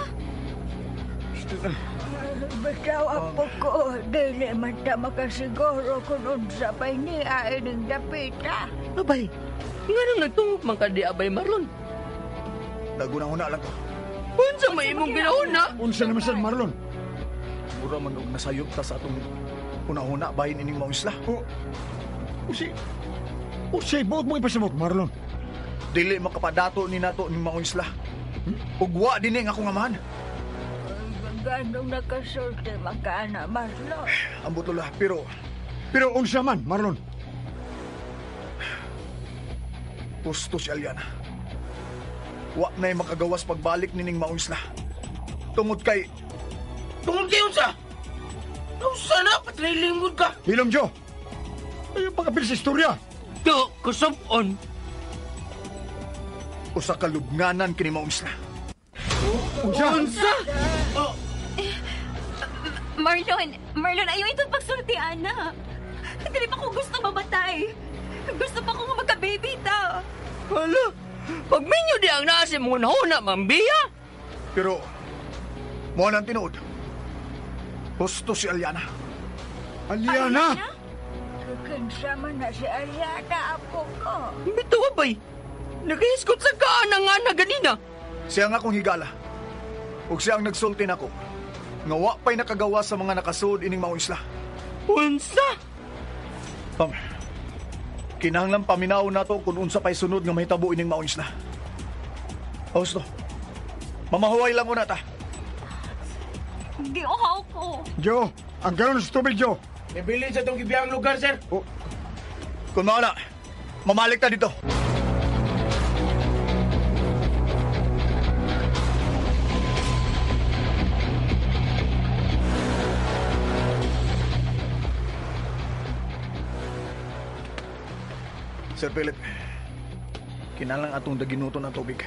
Bitaw apo ko, dili man ta makasiguro kung unsa pa'y niya ining dapita. Abay, nganong nagtungok man ka di, abay, Marlon? Naguna-una lang ko. Unsa may imong ginahuna? Unsa naman sad, Marlon? Mura man og nasayop ta sa atong huna-huna bahin ining maong isla. O, usi, usay buot mo ipasabot, Marlon. Dili makapadato ni nato ning maong isla. Ug wa dinhi ang akong amahan. Ganong nakasulti man ka na, Marlon. Ambot Lola, pero Pero unsa man, Marlon? gusto si Aliana. Wa na'y makagawas pagbalik nining maong isla. Tungod kay Tungod kayo sa! Unsa na? Patrailing ka! Hilom, Joe. Ayaw pagkapil sa istorya. Do, kusop-on. usa ka lubnganan kini maong isla. Unsa? Unsa? Marlon, Marlon, ayaw itong pagsulti, Ana. Dili pa ko gusto mamatay. Gusto pa ko nga magka-baby ta. Hala, pagminyo di ang naa sa imong hunahuna, Ma'am Bia. Pero mo nang tinuod. Gusto si Aliana. Aliana! Kinsa man na si Ariana, apo ko. Bitaw, abay. Nakahiskot sa kaan ang ana ganina. Siya nga akong higala. Ug siya ang nagsulti nako. Nga wa pa'y nakagawa sa mga nakasuod ining maong isla. Unsa? Pam, kinahanglan paminaw nato kung unsa pa'y sunod nga mahitabo ining maong isla. Husto. Mamahuway lang una ta. Giuhaw ko. Joe, Ang galon sa tubig, Joe. Nabilin sa itong gibiyang lugar, sir. Oh. Kung mauna, mamalik ta dito. Sir Philip, kinalang atong daginuto ng tubig.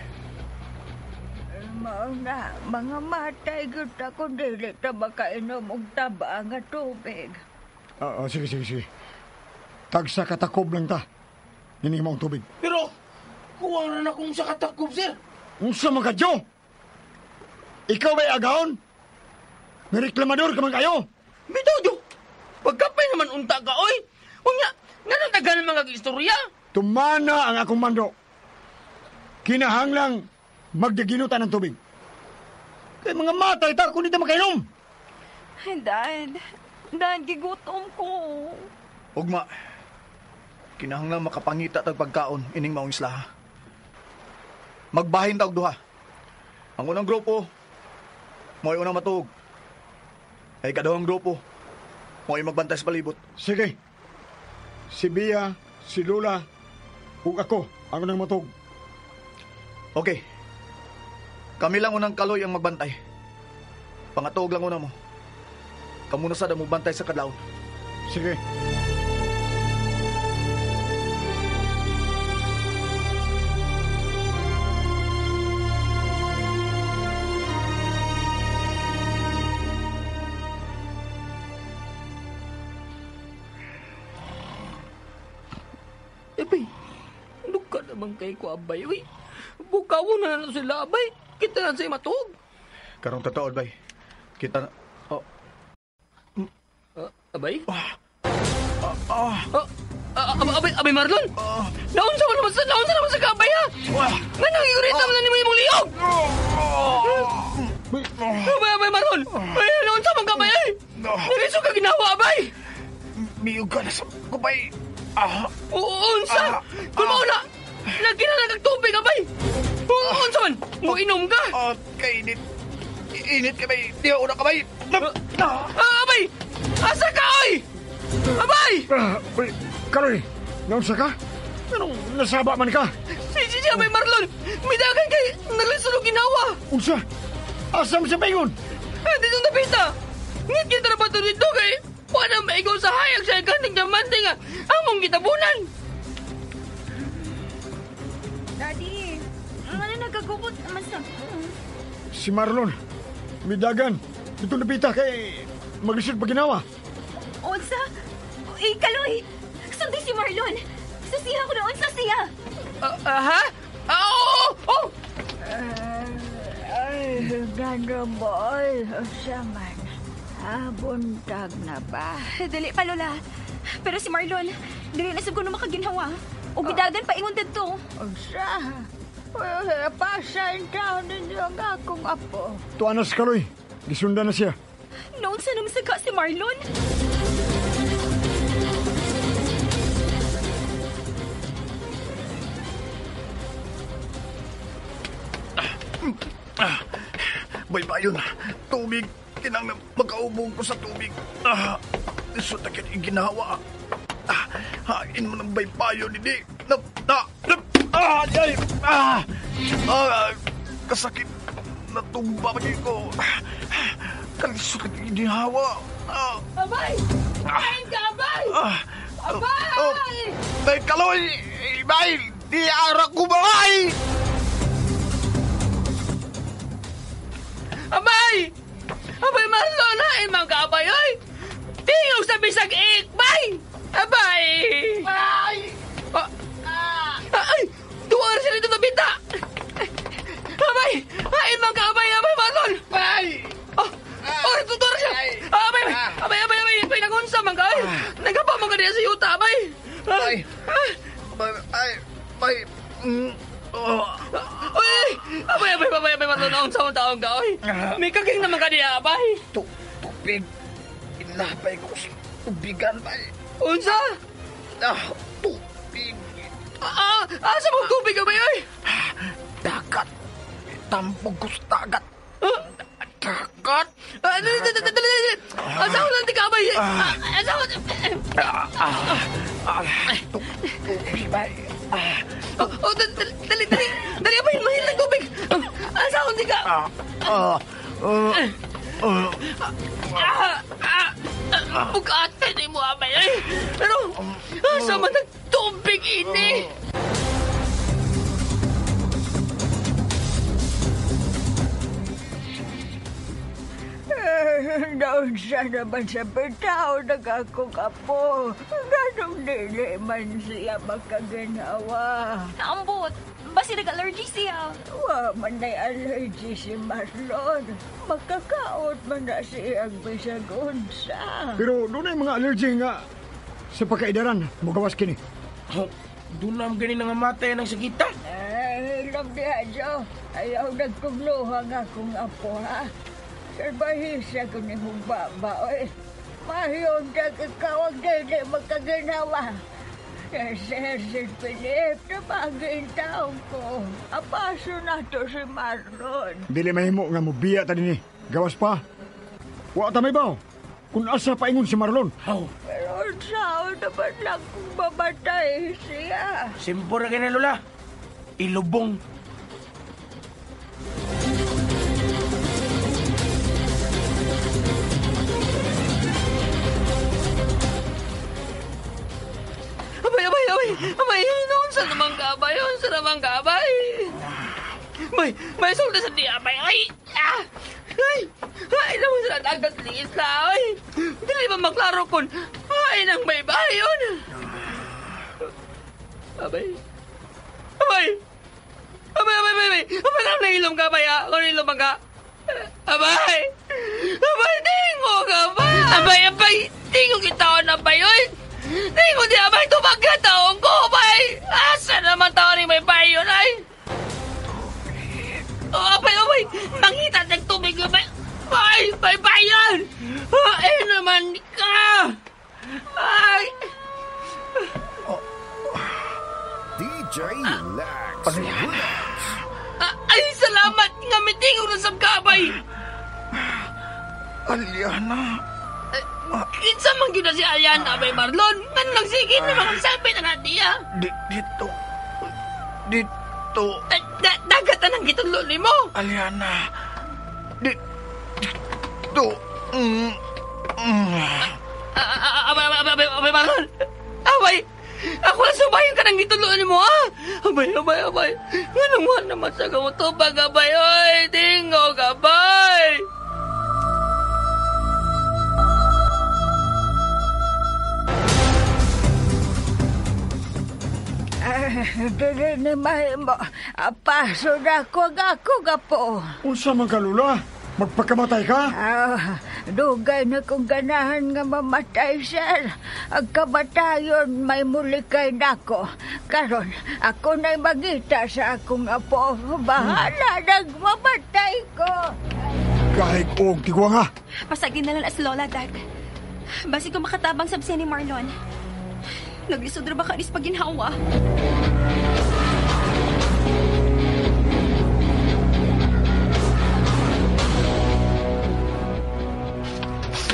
Mao na, mga matay gyud ako dili ta makainom og taba nga tubig. Oo, sige. Tagsa katakob lang ta. Nining mo ang tubig. Pero, kuwang na na kung sa katakob, sir. Unsa man ka, Joe? Ikaw ba'y agahon? May reklamador ka man kayo? Bitaw, Joe. Pagkapay naman unta ka, oy. Unya, nga tagal mga istorya. Tumana ang akong mando. Kinahanglang magdaginutan ng tubig. Kay mga matay ta kung di ta makainom. Ay, Dad, gigutom ko. Ugma, kinahanglan makapangita tag pagkaon ining maong isla. Magbahin ta og duha. Ang unang grupo, mo'y unang matuog. Ay kaduhang grupo, mo'y magbantay sa palibot. Sige. Si Bia, si Lola, ug ako ang unang matuog. Okay. Kami lang unang kaloy ang magbantay. Pangatuog lang una mo. Kamu na sad ang mobantay sa kadlawon. Sige. Abay, luka naman kay ko, abay. Uy, bukawo na na sila, abay. Kita na sa'yo matuog. Karong totoo, bay. Kita na... Oh. Abay? Abay, Marlon! Naunsa naman sa kabay, ha? Nga nangigurita mo na ni mo imong liog! Abay, Marlon! Ay, naunsa man kabay, ay! Naliso ka ginawa, abay! Miyog ka na sa kubay! Unsa! Kung mauna, nagkina na tubig, abay! Unsa man! Muinom ka! Kainit! Init ka, bay! Di una ka, bay! Abay! Asa ka, oy! Abay! Uy, Karoy, naunsa ka? Anong nasaba man ka? Si Abay Marlon! Midagan kay nalisod og ginawa! Unsa? Asa mo siya paingon? Dito na pita! Ngit kita na ba ito dito kay wala maigaw sa hayag sa ganing diamante nga among gitabunan! Daddy, ano nagkagubot naman sa... Si Marlon, midagan. Dito napita kay maglisod pa ginawa. Unsa? Eh, Kaloy! Sundi si Marlon! Susiha ko na unsa siya! Ha? Oo! Oh! Ay, gano'n Unsa man. Buntag na ba? Dili pa, Lola. Pero si Marlon, dili na sab ko na makaginhawa. O gidagan pa ingon didto. Unsa? Pasain taon ninyo ang akong apo. Tuanas Kaloy, gisundan na siya. Noon sa naman sa si Marlon? Bay bayon, tubig. Kinang magkaubog ko sa tubig. Isod na kini ginawa. Hain mo ng baybayon, hindi. Kasakit. Natumba pa ko. Kalisod na kini ginawa. Abay! Kain ka, abay! Abay! Bay kaloy! Bay! Di arak ko bay! Abay! Abay, Marlon! Hain man ka, abay, oy! Tingog sa bisag ik, bay! Abay! Ay! Ay! Duwa siya dito na bita! Abay! Hain man ka, abay! Abay, Marlon! Bay! Oh, tutor siya! Abay! Abay, abay, abay! Abay, nagunsa man ka, ay! Nagapa man ka diya sa yuta, abay! Ay! Ay! Ay! Uy! Abay, abay, abay, abay, Marlon! Naunsa man taong ka, oy! May kaging naman ka diya, abay! Tubig! Inapay ko sa tubigan, bay! Unsa? Tubig! Asa mong tubig, abay, oy? Dagat! Tampog ko sa dagat! Dagat! Bukat. Dali, dali, dali, dali. Asawa lang di ka, abay. Asawa. Tubig, bay. Oh, dali, dali, dali. Dali, abay, mahil ng tubig. Asawa di ka. Bukat, hindi mo, abay. Pero, asa man nagtubig ini? Naunsa naman sa bitaw nag-akong apo. Ganong dili man siya makaganawa. Ambot, basi nag-allergy siya. Wa man na allergy si Marlon. Makakaot man na siya bisag unsa. Pero doon ay mga allergy nga sa pagkaidaran, mugawas kini. Oh, doon na ang ganin nga matay ng sakita. Ay, hilom diha, Jo. Ayaw nagkugluha nga akong apo, ha? Salbahisa ko ni mong baba, oy. Mahiyon ka ikaw ang dili makaginawa. Sir, si Philip, nabagin taong ko. Apaso na to si Marlon. Dili mahimo nga mubiya ta dinhi. Gawas pa. Wa ta may baw. Kung asa paingon si Marlon. Oh. Pero sao naman lang kung mamatay siya. Simple ra kay na, Lola. Ilubong. Abay, abay, abay. Abay, noon sa naman ka, abay. Noon sa naman ka, abay. May sulti sa di, abay. Ay, ah! Ay, ay, naman sa dagat ni isla, ay. Dili ba maklaro kun, ay, nang may bayon. Abay. Abay. Abay, abay, abay, abay. Abay, lang nahilom ka, abay, ah. Kung nahilom ka. Abay. Abay, tingog, abay. Abay, abay. Tingog itaon, abay, oy. Tingog di, abay, tubag ka taong ko, abay. Asa naman taon ni may bayon, ay. Oh, abay, abay. Mangita ng tubig, abay. Ay, may bayan. Ay, naman ka. Ay. DJ Lex Relax. Ay, salamat nga may tingog na sa kabay. Aliana. Kinsa man gyud na si Aliana, abay Marlon. Ngano nagsigin ni mga sabi na natin, ah. Dito. Dito. Dagat na nang gitulo nimo. Aliana. Dito. Abay, abay, abay, abay, Marlon. Abay. Ako lang subahin ka ng gitulo nimo, ah. Abay, abay, abay. Nganong wa naman sa kamutubag, abay. Oy, tingog, abay. Dili ni mahimo. Apaso na ko ang akong apo. Unsa man ka, Lola? Magpakamatay ka? Dugay na kong ganahan nga mamatay, sir. Ang kamatayon may mulikay nako. Karon, ako na'y magita sa akong apo. Bahala nang mamatay ko. Kahit og tigwa nga. Pasagin na lang as Lola, Dag. Basi ko makatabang sabsiya ni Marlon. Naglisod ra ba ka anis paginhawa?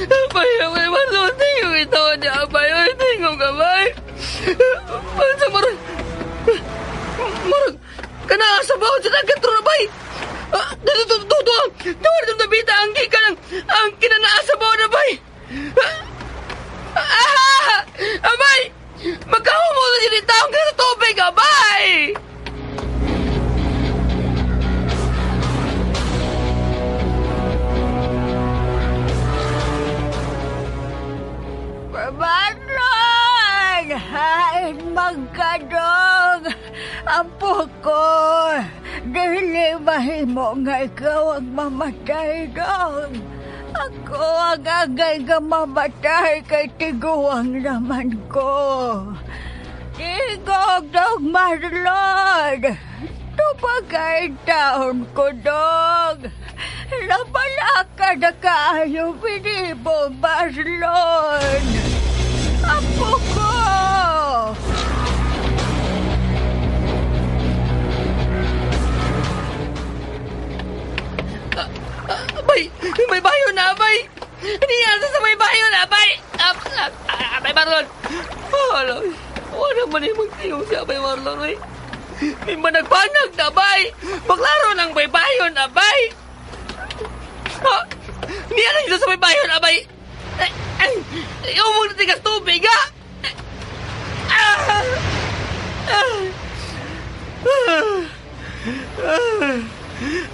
Abay, abay, Marlon, tingog ito niya, abay, ay, tingog, abay. Pansa, marag, marag, kana sa bawon sa dagat, abay. Dito, dito, dito, dito, dito, ang gikan, ang kinanaa sa bawon, abay. Abay, magkahumulo siya ni taong sa tubig, abay. Marlon! Hain magkadong! Ampo ko! Dili mahimo nga ikaw ang mamatay dong. Ako ang agay nga mamatay kay tiguang naman ko. Tigog dong, Marlon! Tubagay taon ko dong. Napalaka na kaayo binibo, Marlon! Apo ko! Abay! May baybayon, abay! Niya sa baybayon, abay! Abay Marlon! Oh, wala man yung magtiyong si Abay Marlon, oy. May managpanag na, abay! Maglaro ng baybayon, abay! Niya lang sa baybayon, abay! Ay, umog na tigas tubig, ha?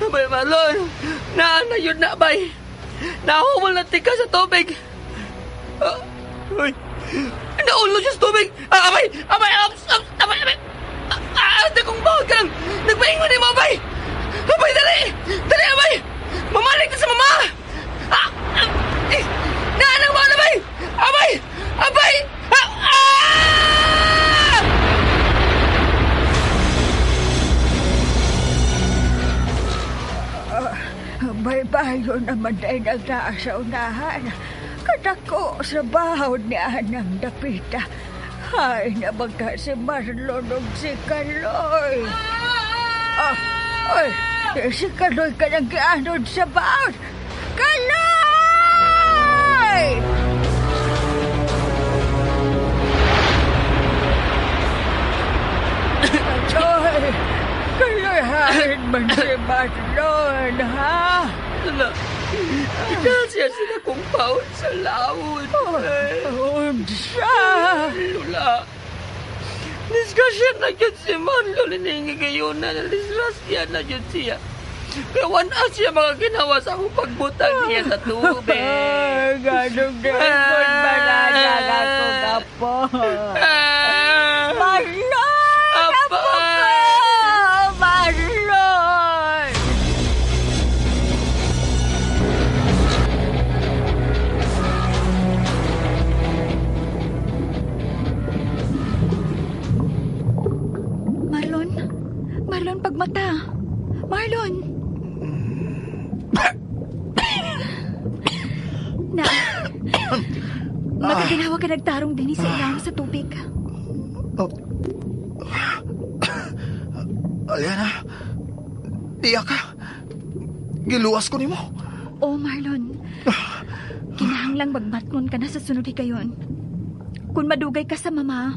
Abay Marlon, naan na yun na, abay. Nahumal na tigas sa tubig. Uy, naulog siya sa tubig. Abay, abay, abay, abay. Kung bawag ka lang, nagpaingon ni mo, abay. Abay, dali, dali, abay. Mamalik na sa mama. Naan ang bawal, abay. Abay, abay. Baybayon naman ay nagtaa sa unahan. Kadako sa bahod ni Anang Dapita. Ay, nabagka si Marlon og si Kaloy. Ay, si Kaloy ka nang gianod sa bahod. Kaloy! Kaloy! Kaloy, hain man si Marlon, ha? Lula, siya sila kong paon sa laon. Unsa? Lula, disgrasya na yun si Marlon. Hiningi kayo na, disgrasya na yun siya. Kaya wala siya mga ginawa sa akong pagbutang niya sa tubig. Ganong dahil bananag ako kapo. Marlon! Apo ko! Marlon! Marlon? Marlon, pagmata. Marlon! Na, magaginawa ka nagtarong din sa ilang sa tubig. Oh. Aliana, diya ka. Giluwas ko nimo. Oh, Marlon. Kinahanglang magmatngon ka na sa sunod higayon. Kung madugay ka sa mama,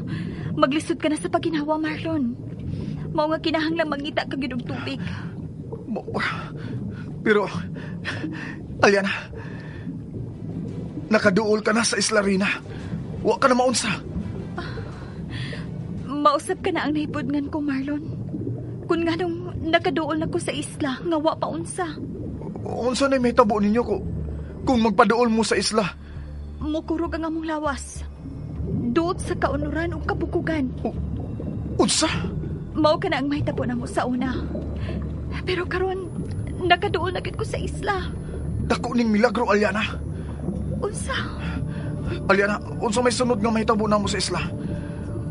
maglisod ka na sa paginawa, Marlon. Mao nga kinahanglang mangita ka gyud og tubig. Pero, Aliana, nakaduol ka na sa Isla Rina. Wa ka na maunsa. Mausap ka na ang nahibudngan ko, Marlon. Kung nga nung nakaduol na ko sa isla, nga wa pa unsa. Unsa na may tabo ninyo ko kung magpaduol mo sa isla? Mukurog ang among lawas. Duot sa kaunuran ug kabukugan. Unsa? Mao ka na ang mahitabo na mo sa una. Pero karon nakaduol na gid ko sa isla. Dako ning milagro, Aliana. Unsa? Aliana, unsa may sunod nga mahitabo na mo sa isla?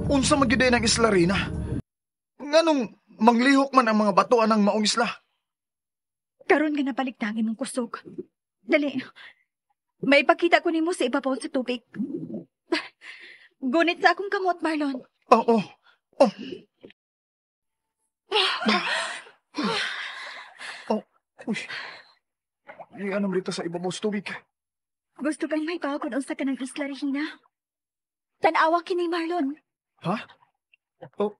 Unsa man gid ang Isla Rina? Nganong manglihok man ang mga bato anang maong isla? Karon nga nabalik na ang imong kusog. Dali. May ipakita ko nimo sa ibabaw sa tubig. Gunit sa akong kamot, Marlon. Oo. Oh. Oh. Uy. Ano rito sa ibabaw sa tubig? Gusto kang may kung unsa ka ng Isla Regina? Tanawa kini, Marlon. Ha? Oh.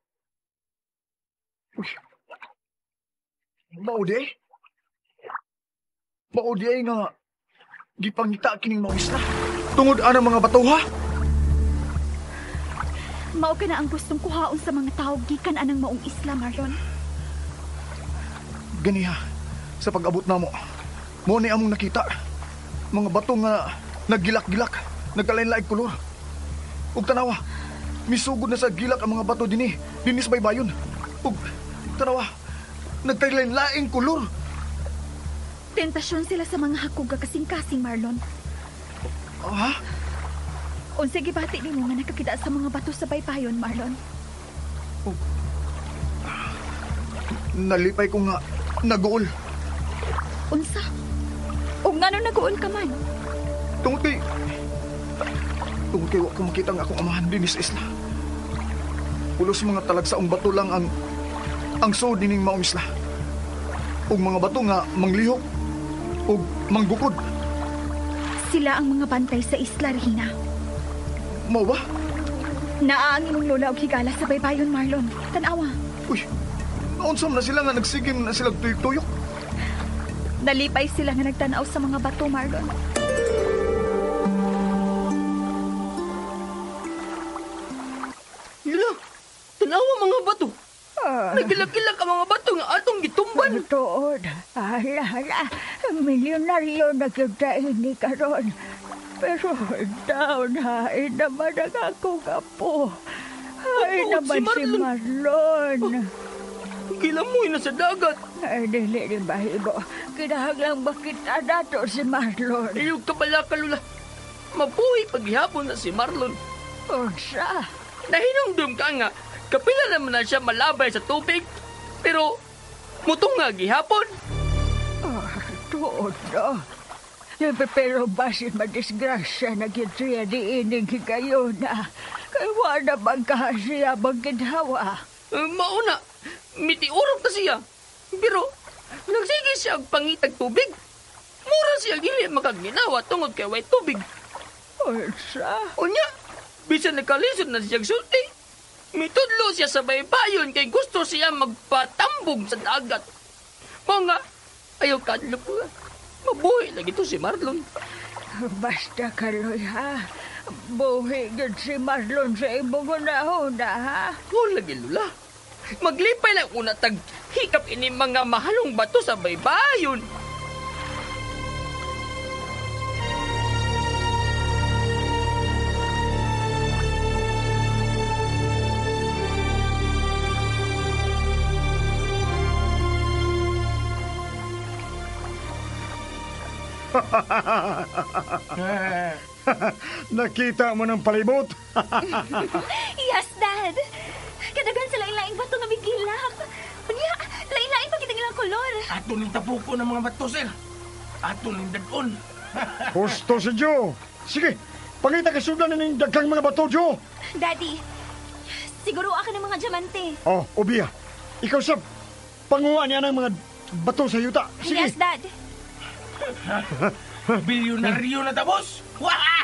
Uy. Mao di ay. Mao di ay nga gipangita kining maong isla. Tungod anang mga bato, ha? Mao ka na ang gustong kuhaon sa mga tao gikan anang maong isla, Marlon. Ganiha, sa pag-abot namo, mo ni among nakita. Mga bato nga naggilak-gilak, nagkalain-laing kolor. Ug tanawa, misugod na sa gilak ang mga bato dinhi, dinhi sa baybayon. Ug tanawa, nagkalain-laing kolor. Tentasyon sila sa mga hakog kasing-kasing, Marlon. Ha? Unsa gibati nimo nga nakakita sa mga bato sa baybayon, Marlon? Oh. Nalipay ko nga naguol. Unsa? Ug ngano naguol ka man? Tungod kay wa ko makita ang akong amahan dinhi sa isla. Pulos mga talagsaong bato lang ang suod nining maong isla. Ug mga bato nga manglihok ug manggukod. Sila ang mga bantay sa isla, Regina. Mao ba? Naa ang imong lola og higala sa baybayon, Marlon. Tanawa. Uy, naunsa man na sila nga nagsigim na sila tuyok-tuyok? Nalipay sila nga nagtanaw sa mga bato, Marlon. Lola, tanawa mga bato. Nagilak-ilak ang mga bato nga atong gitumban. Tuod. Hala, hala. Milyonaryo na kita ini karon. Pero down, hain naman ang akong apo. Hain Tuod naman si si Marlon. Gilamoy na sa dagat. Ay, dili ni bahibo. Kinahanglang makita nato si Marlon. Ayaw ka pala, Lola. Mabuhi paghihapon na si Marlon. Unsa? Nahinumdum ka nga, kapila naman na siya malabay sa tubig, pero mutong nga gihapon. Tuod no. Pero basin madisgrasya na gyud siya diining higayona. Kay wala bang kahasiya bang ginhawa. Mauna, mitiurok na siya. Pero nagsige siya ang pangitag tubig. Mura siya dili makaginawa tungod kay way tubig. Unsa? Unya, bisan nakalisod na siyang sulti. Mitudlo siya sa baybayon kay gusto siya magpatambog sa dagat. Mao nga, ayaw kadlok ko. Mabuhi lagi to si Marlon. Basta kaloy ha. Buhi gyud si Marlon sa imong hunahuna ha. Oh, lagi lula. Maglipay lang una tag hikap ini mga mahalong bato sa baybayon. Nakita mo ng palibot? Yes, Dad! Kadagan sa lain-laing bato nga migilak. Unya, lain-lain pa kitang ilang kolor. Ato ning tapuko ng mga bato, sir. Ato ning dadon. Gusto si Joe. Sige, pangita ka sudan na ning daghang mga bato, Joe. Daddy, siguro ako ng mga diamante. Oh, Obia. Ikaw sab, panguha niya ng mga bato sa yuta. Sige. Yes, Dad. Bilyonaryo na tapos. Wah!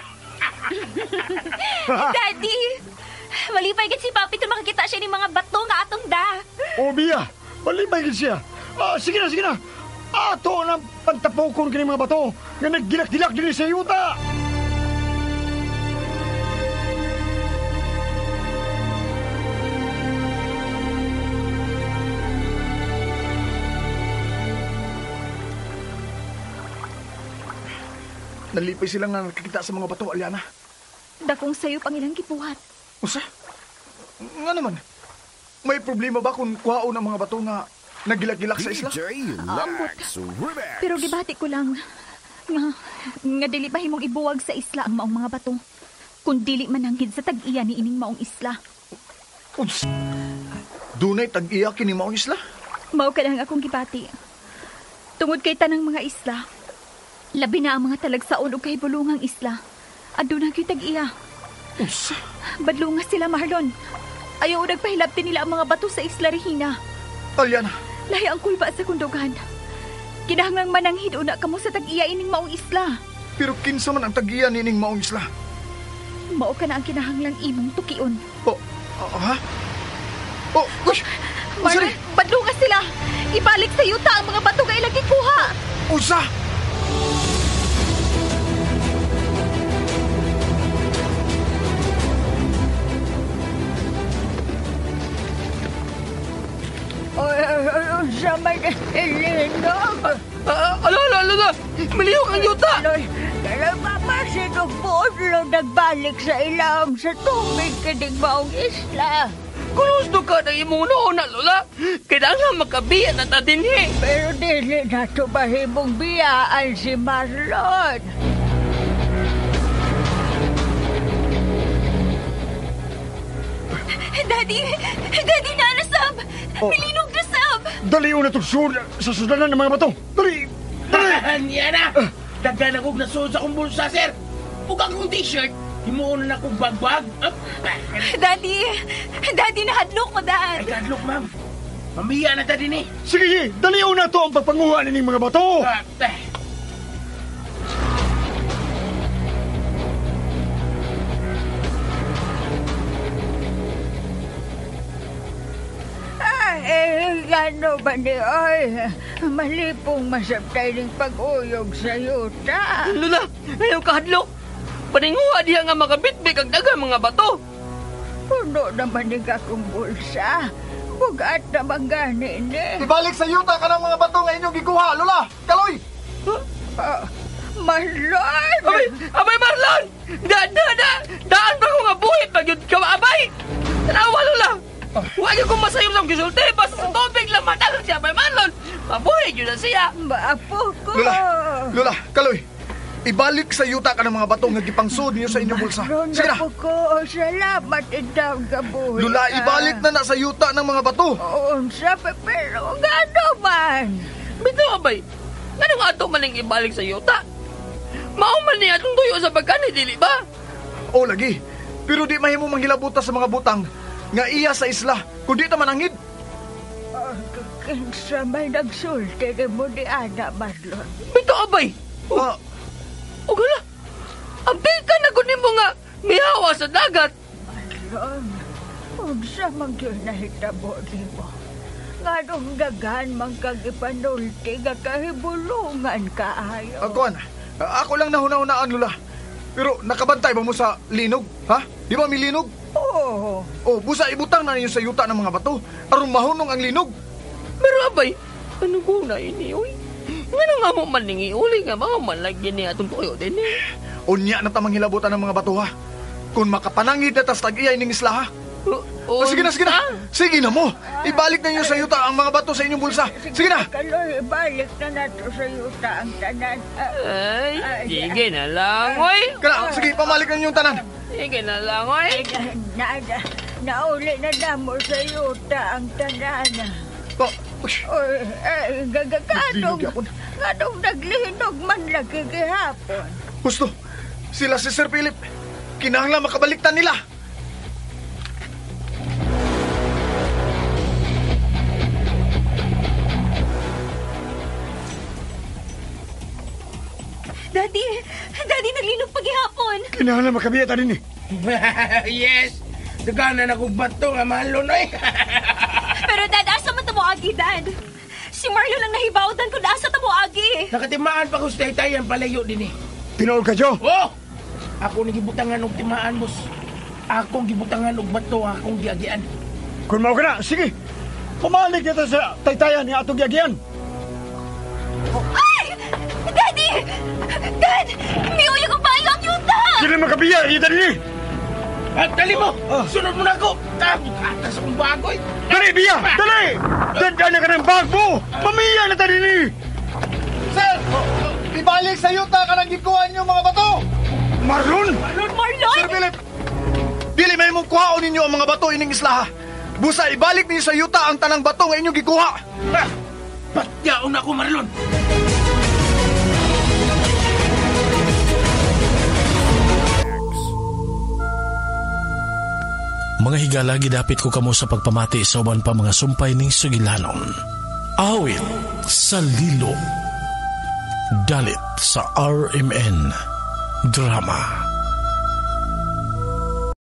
Daddy, malipay gid si Papi kung makakita siya ng mga bato nga atong da. Obia, malipay gid siya. Sige na, sige na. Ato na pantapokon kini mga bato nga naggilak-dilak dinhi sa yuta. Nalipay sila nga nakikita sa mga bato, Aliana. Dakong sayo pang ilang gibuhat. Usa? Nga naman. May problema ba kung kuhaon ang mga bato nga nagilak-gilak sa isla? DJ Lex Remix. Pero gibati ko lang nga dili ba himong ibuwag sa isla ang maong mga bato. Kung dili mananghid sa tag-iya ni ining maong isla. Unsa? Dunay tag-iya kini maong isla? Mao ka lang akong gibati. Tungod kay tanang mga isla, labi na ang mga talagsaon og kahibulungang isla. Aduna gyud tag-iya. Unsa? Badlunga sila, Marlon. Ayaw nagpahilabti nila ang mga bato sa isla, Regina. Aliana. Lahi ang kulba sa kundugan. Kinahanglang mananghid una kamo sa tag-iya ining maong isla. Pero kinsa man ang tag-iya nining maong isla? Mao ka na ang kinahanglang imong tukion. Oh, ha? Oh, gosh! Marlon, badlunga sila! Ibalik sa yuta ang mga bato nga ilang gikuha! Unsa? Unsa man ilinog? Alo, alo, alo na! Malihok ang yuta! Kaloy, mama, sinubudlo nagbalik sa ilawom sa tubig kining maong isla. Kung gusto ka ng imong noon na, Lola, kailangan makabiya na ta dinhi. Pero dili na ito mahimong biyaan si Marlon. Daddy! Daddy, naanasab! Oh. Milinog na sab! Dali una itong sud sa sudanan ng mga bato. Dali! Dali! Niya na! Daghan akong nasuod sa akong bulsa, sir. Ug akong t-shirt, himuon na akong bagbag. Daddy! Daddy, nahadlok ko, Dad! Ay, kadlok, ma'am. Mamiya na ta din eh. Sige, dali una to ang pagpanguha nining mga bato. Ngano ba ni oy? Malipong masabtay ning pag-uyog sa yuta. Lula, ayaw kahadlok. Paninguha diha nga makabitbit ang daghang mga bato. Puno naman ni akong bulsa. Bugat naman gani ni. Ibalik sa yuta ka ng mga bato nga inyong gikuha, Lola! Kaloy! Marlon! Abay, abay Marlon! Da, da, da! Daan pa ko nga buhi pag yun ka, abay! Tanawa, Lola! Huwag yung kung masayop sa gisulti, basta sa tubig lang madagang siya, abay Marlon! Mabuhi yun na siya! Maapo ko! Lola! Lola, Kaloy! Ibalik sa yuta ka ng mga bato nga gipangsud niyo sa inyong bulsa. Marlon, Sige na! apo ko, salamat intaw ka buhi. Lola, ibalik na na sa yuta ng mga bato. Unsa, pero ngano man? Bitaw, abay! Anong ato man ang ibalik sa yuta? Mao man niya atong tuyo sa pagkani, dili ba? O lagi, pero di mahimo manghilabuta sa mga butang nga iya sa isla, kundi ta manangid. Kinsa may nagsulti ni mo ni Ana, Marlon. Bitaw, abay! O gala, abay ka na kunin mo nga mihawa sa dagat. Marlon, unsa man gyud nahitabo nimo? Nganong daghan man kag ipanulti nga kahibulungan kaayo. Kuan, ako lang nahuna-hunaan, Lola. Pero nakabantay ba mo sa linog? Ha? Di ba may linog? Oo. O, busa ibutang na ninyo sa yuta ng mga bato aron mahunong ang linog. Pero abay, ano ko na ini, oy? Ngano nga mo man ningi uli nga mga man lagi ni atong tuyo din eh. Unya na tamang hilabutan ng mga bato, ha? Kung makapanangid na tas tag-iyay ning isla, ha? O, sige na, sige na. Sige na mo. Ibalik na ninyo sa yuta ang mga bato sa inyong bulsa. Sige na. Kaloy, ibalik na nato sa yuta ang tanan. Ay, sige na lang, oy. Kana, sige, pamalik na ninyong tanan. Sige na lang, oy. Nauli na damo sa yuta ang tanan. Oh, Oy, ay, gagaganong, nganong naglihinog man lagi gihapon. Gusto, sila si Sir Philip. Kinahanglan makabaliktan nila. Daddy! Daddy, naglinog paghihapon! Kinahanglan makabiya ta din eh. Yes! Daganan akong bato nga Marlon oy. Pero Dad, asa man ta mo agi, Dad? Si Marlon lang nahibawdan kung asa ta mo agi. Nakatimaan pa ko sa taytayan palayo din eh. Tinuod ka, Joe? Oh! Ako ni gibutangan og timaan, boss. Akong gibutangan og bato, akong giagian. Kung mao ka na, sige. Pumalik na ta sa taytayan ni atong giagian. Ay! Daddy! Dad! Miuyog ang payo ang yuta! Dili makabiya, ita din eh. At dali mo! Sunod mo na ako! Atas akong bagoy! Dali, biya! Dali! Danda na ka ng bag mo! Pamiya na ta din eh! Sir! Ibalik sa yuta ka ng gikuha ninyong mga bato! Marlon! Marlon! Sir Philip! Dili may mong kuhaon ninyo ang mga bato ining isla, ha? Busa ibalik ninyo sa yuta ang tanang bato nga inyong gikuha! Ha! Patyaon ako, Marlon! Mga higala, gidapit ko kamo sa pagpamati sa uban pa mga sumpay ning sugilanon. Awit sa Lilo. Dalit sa RMN Drama.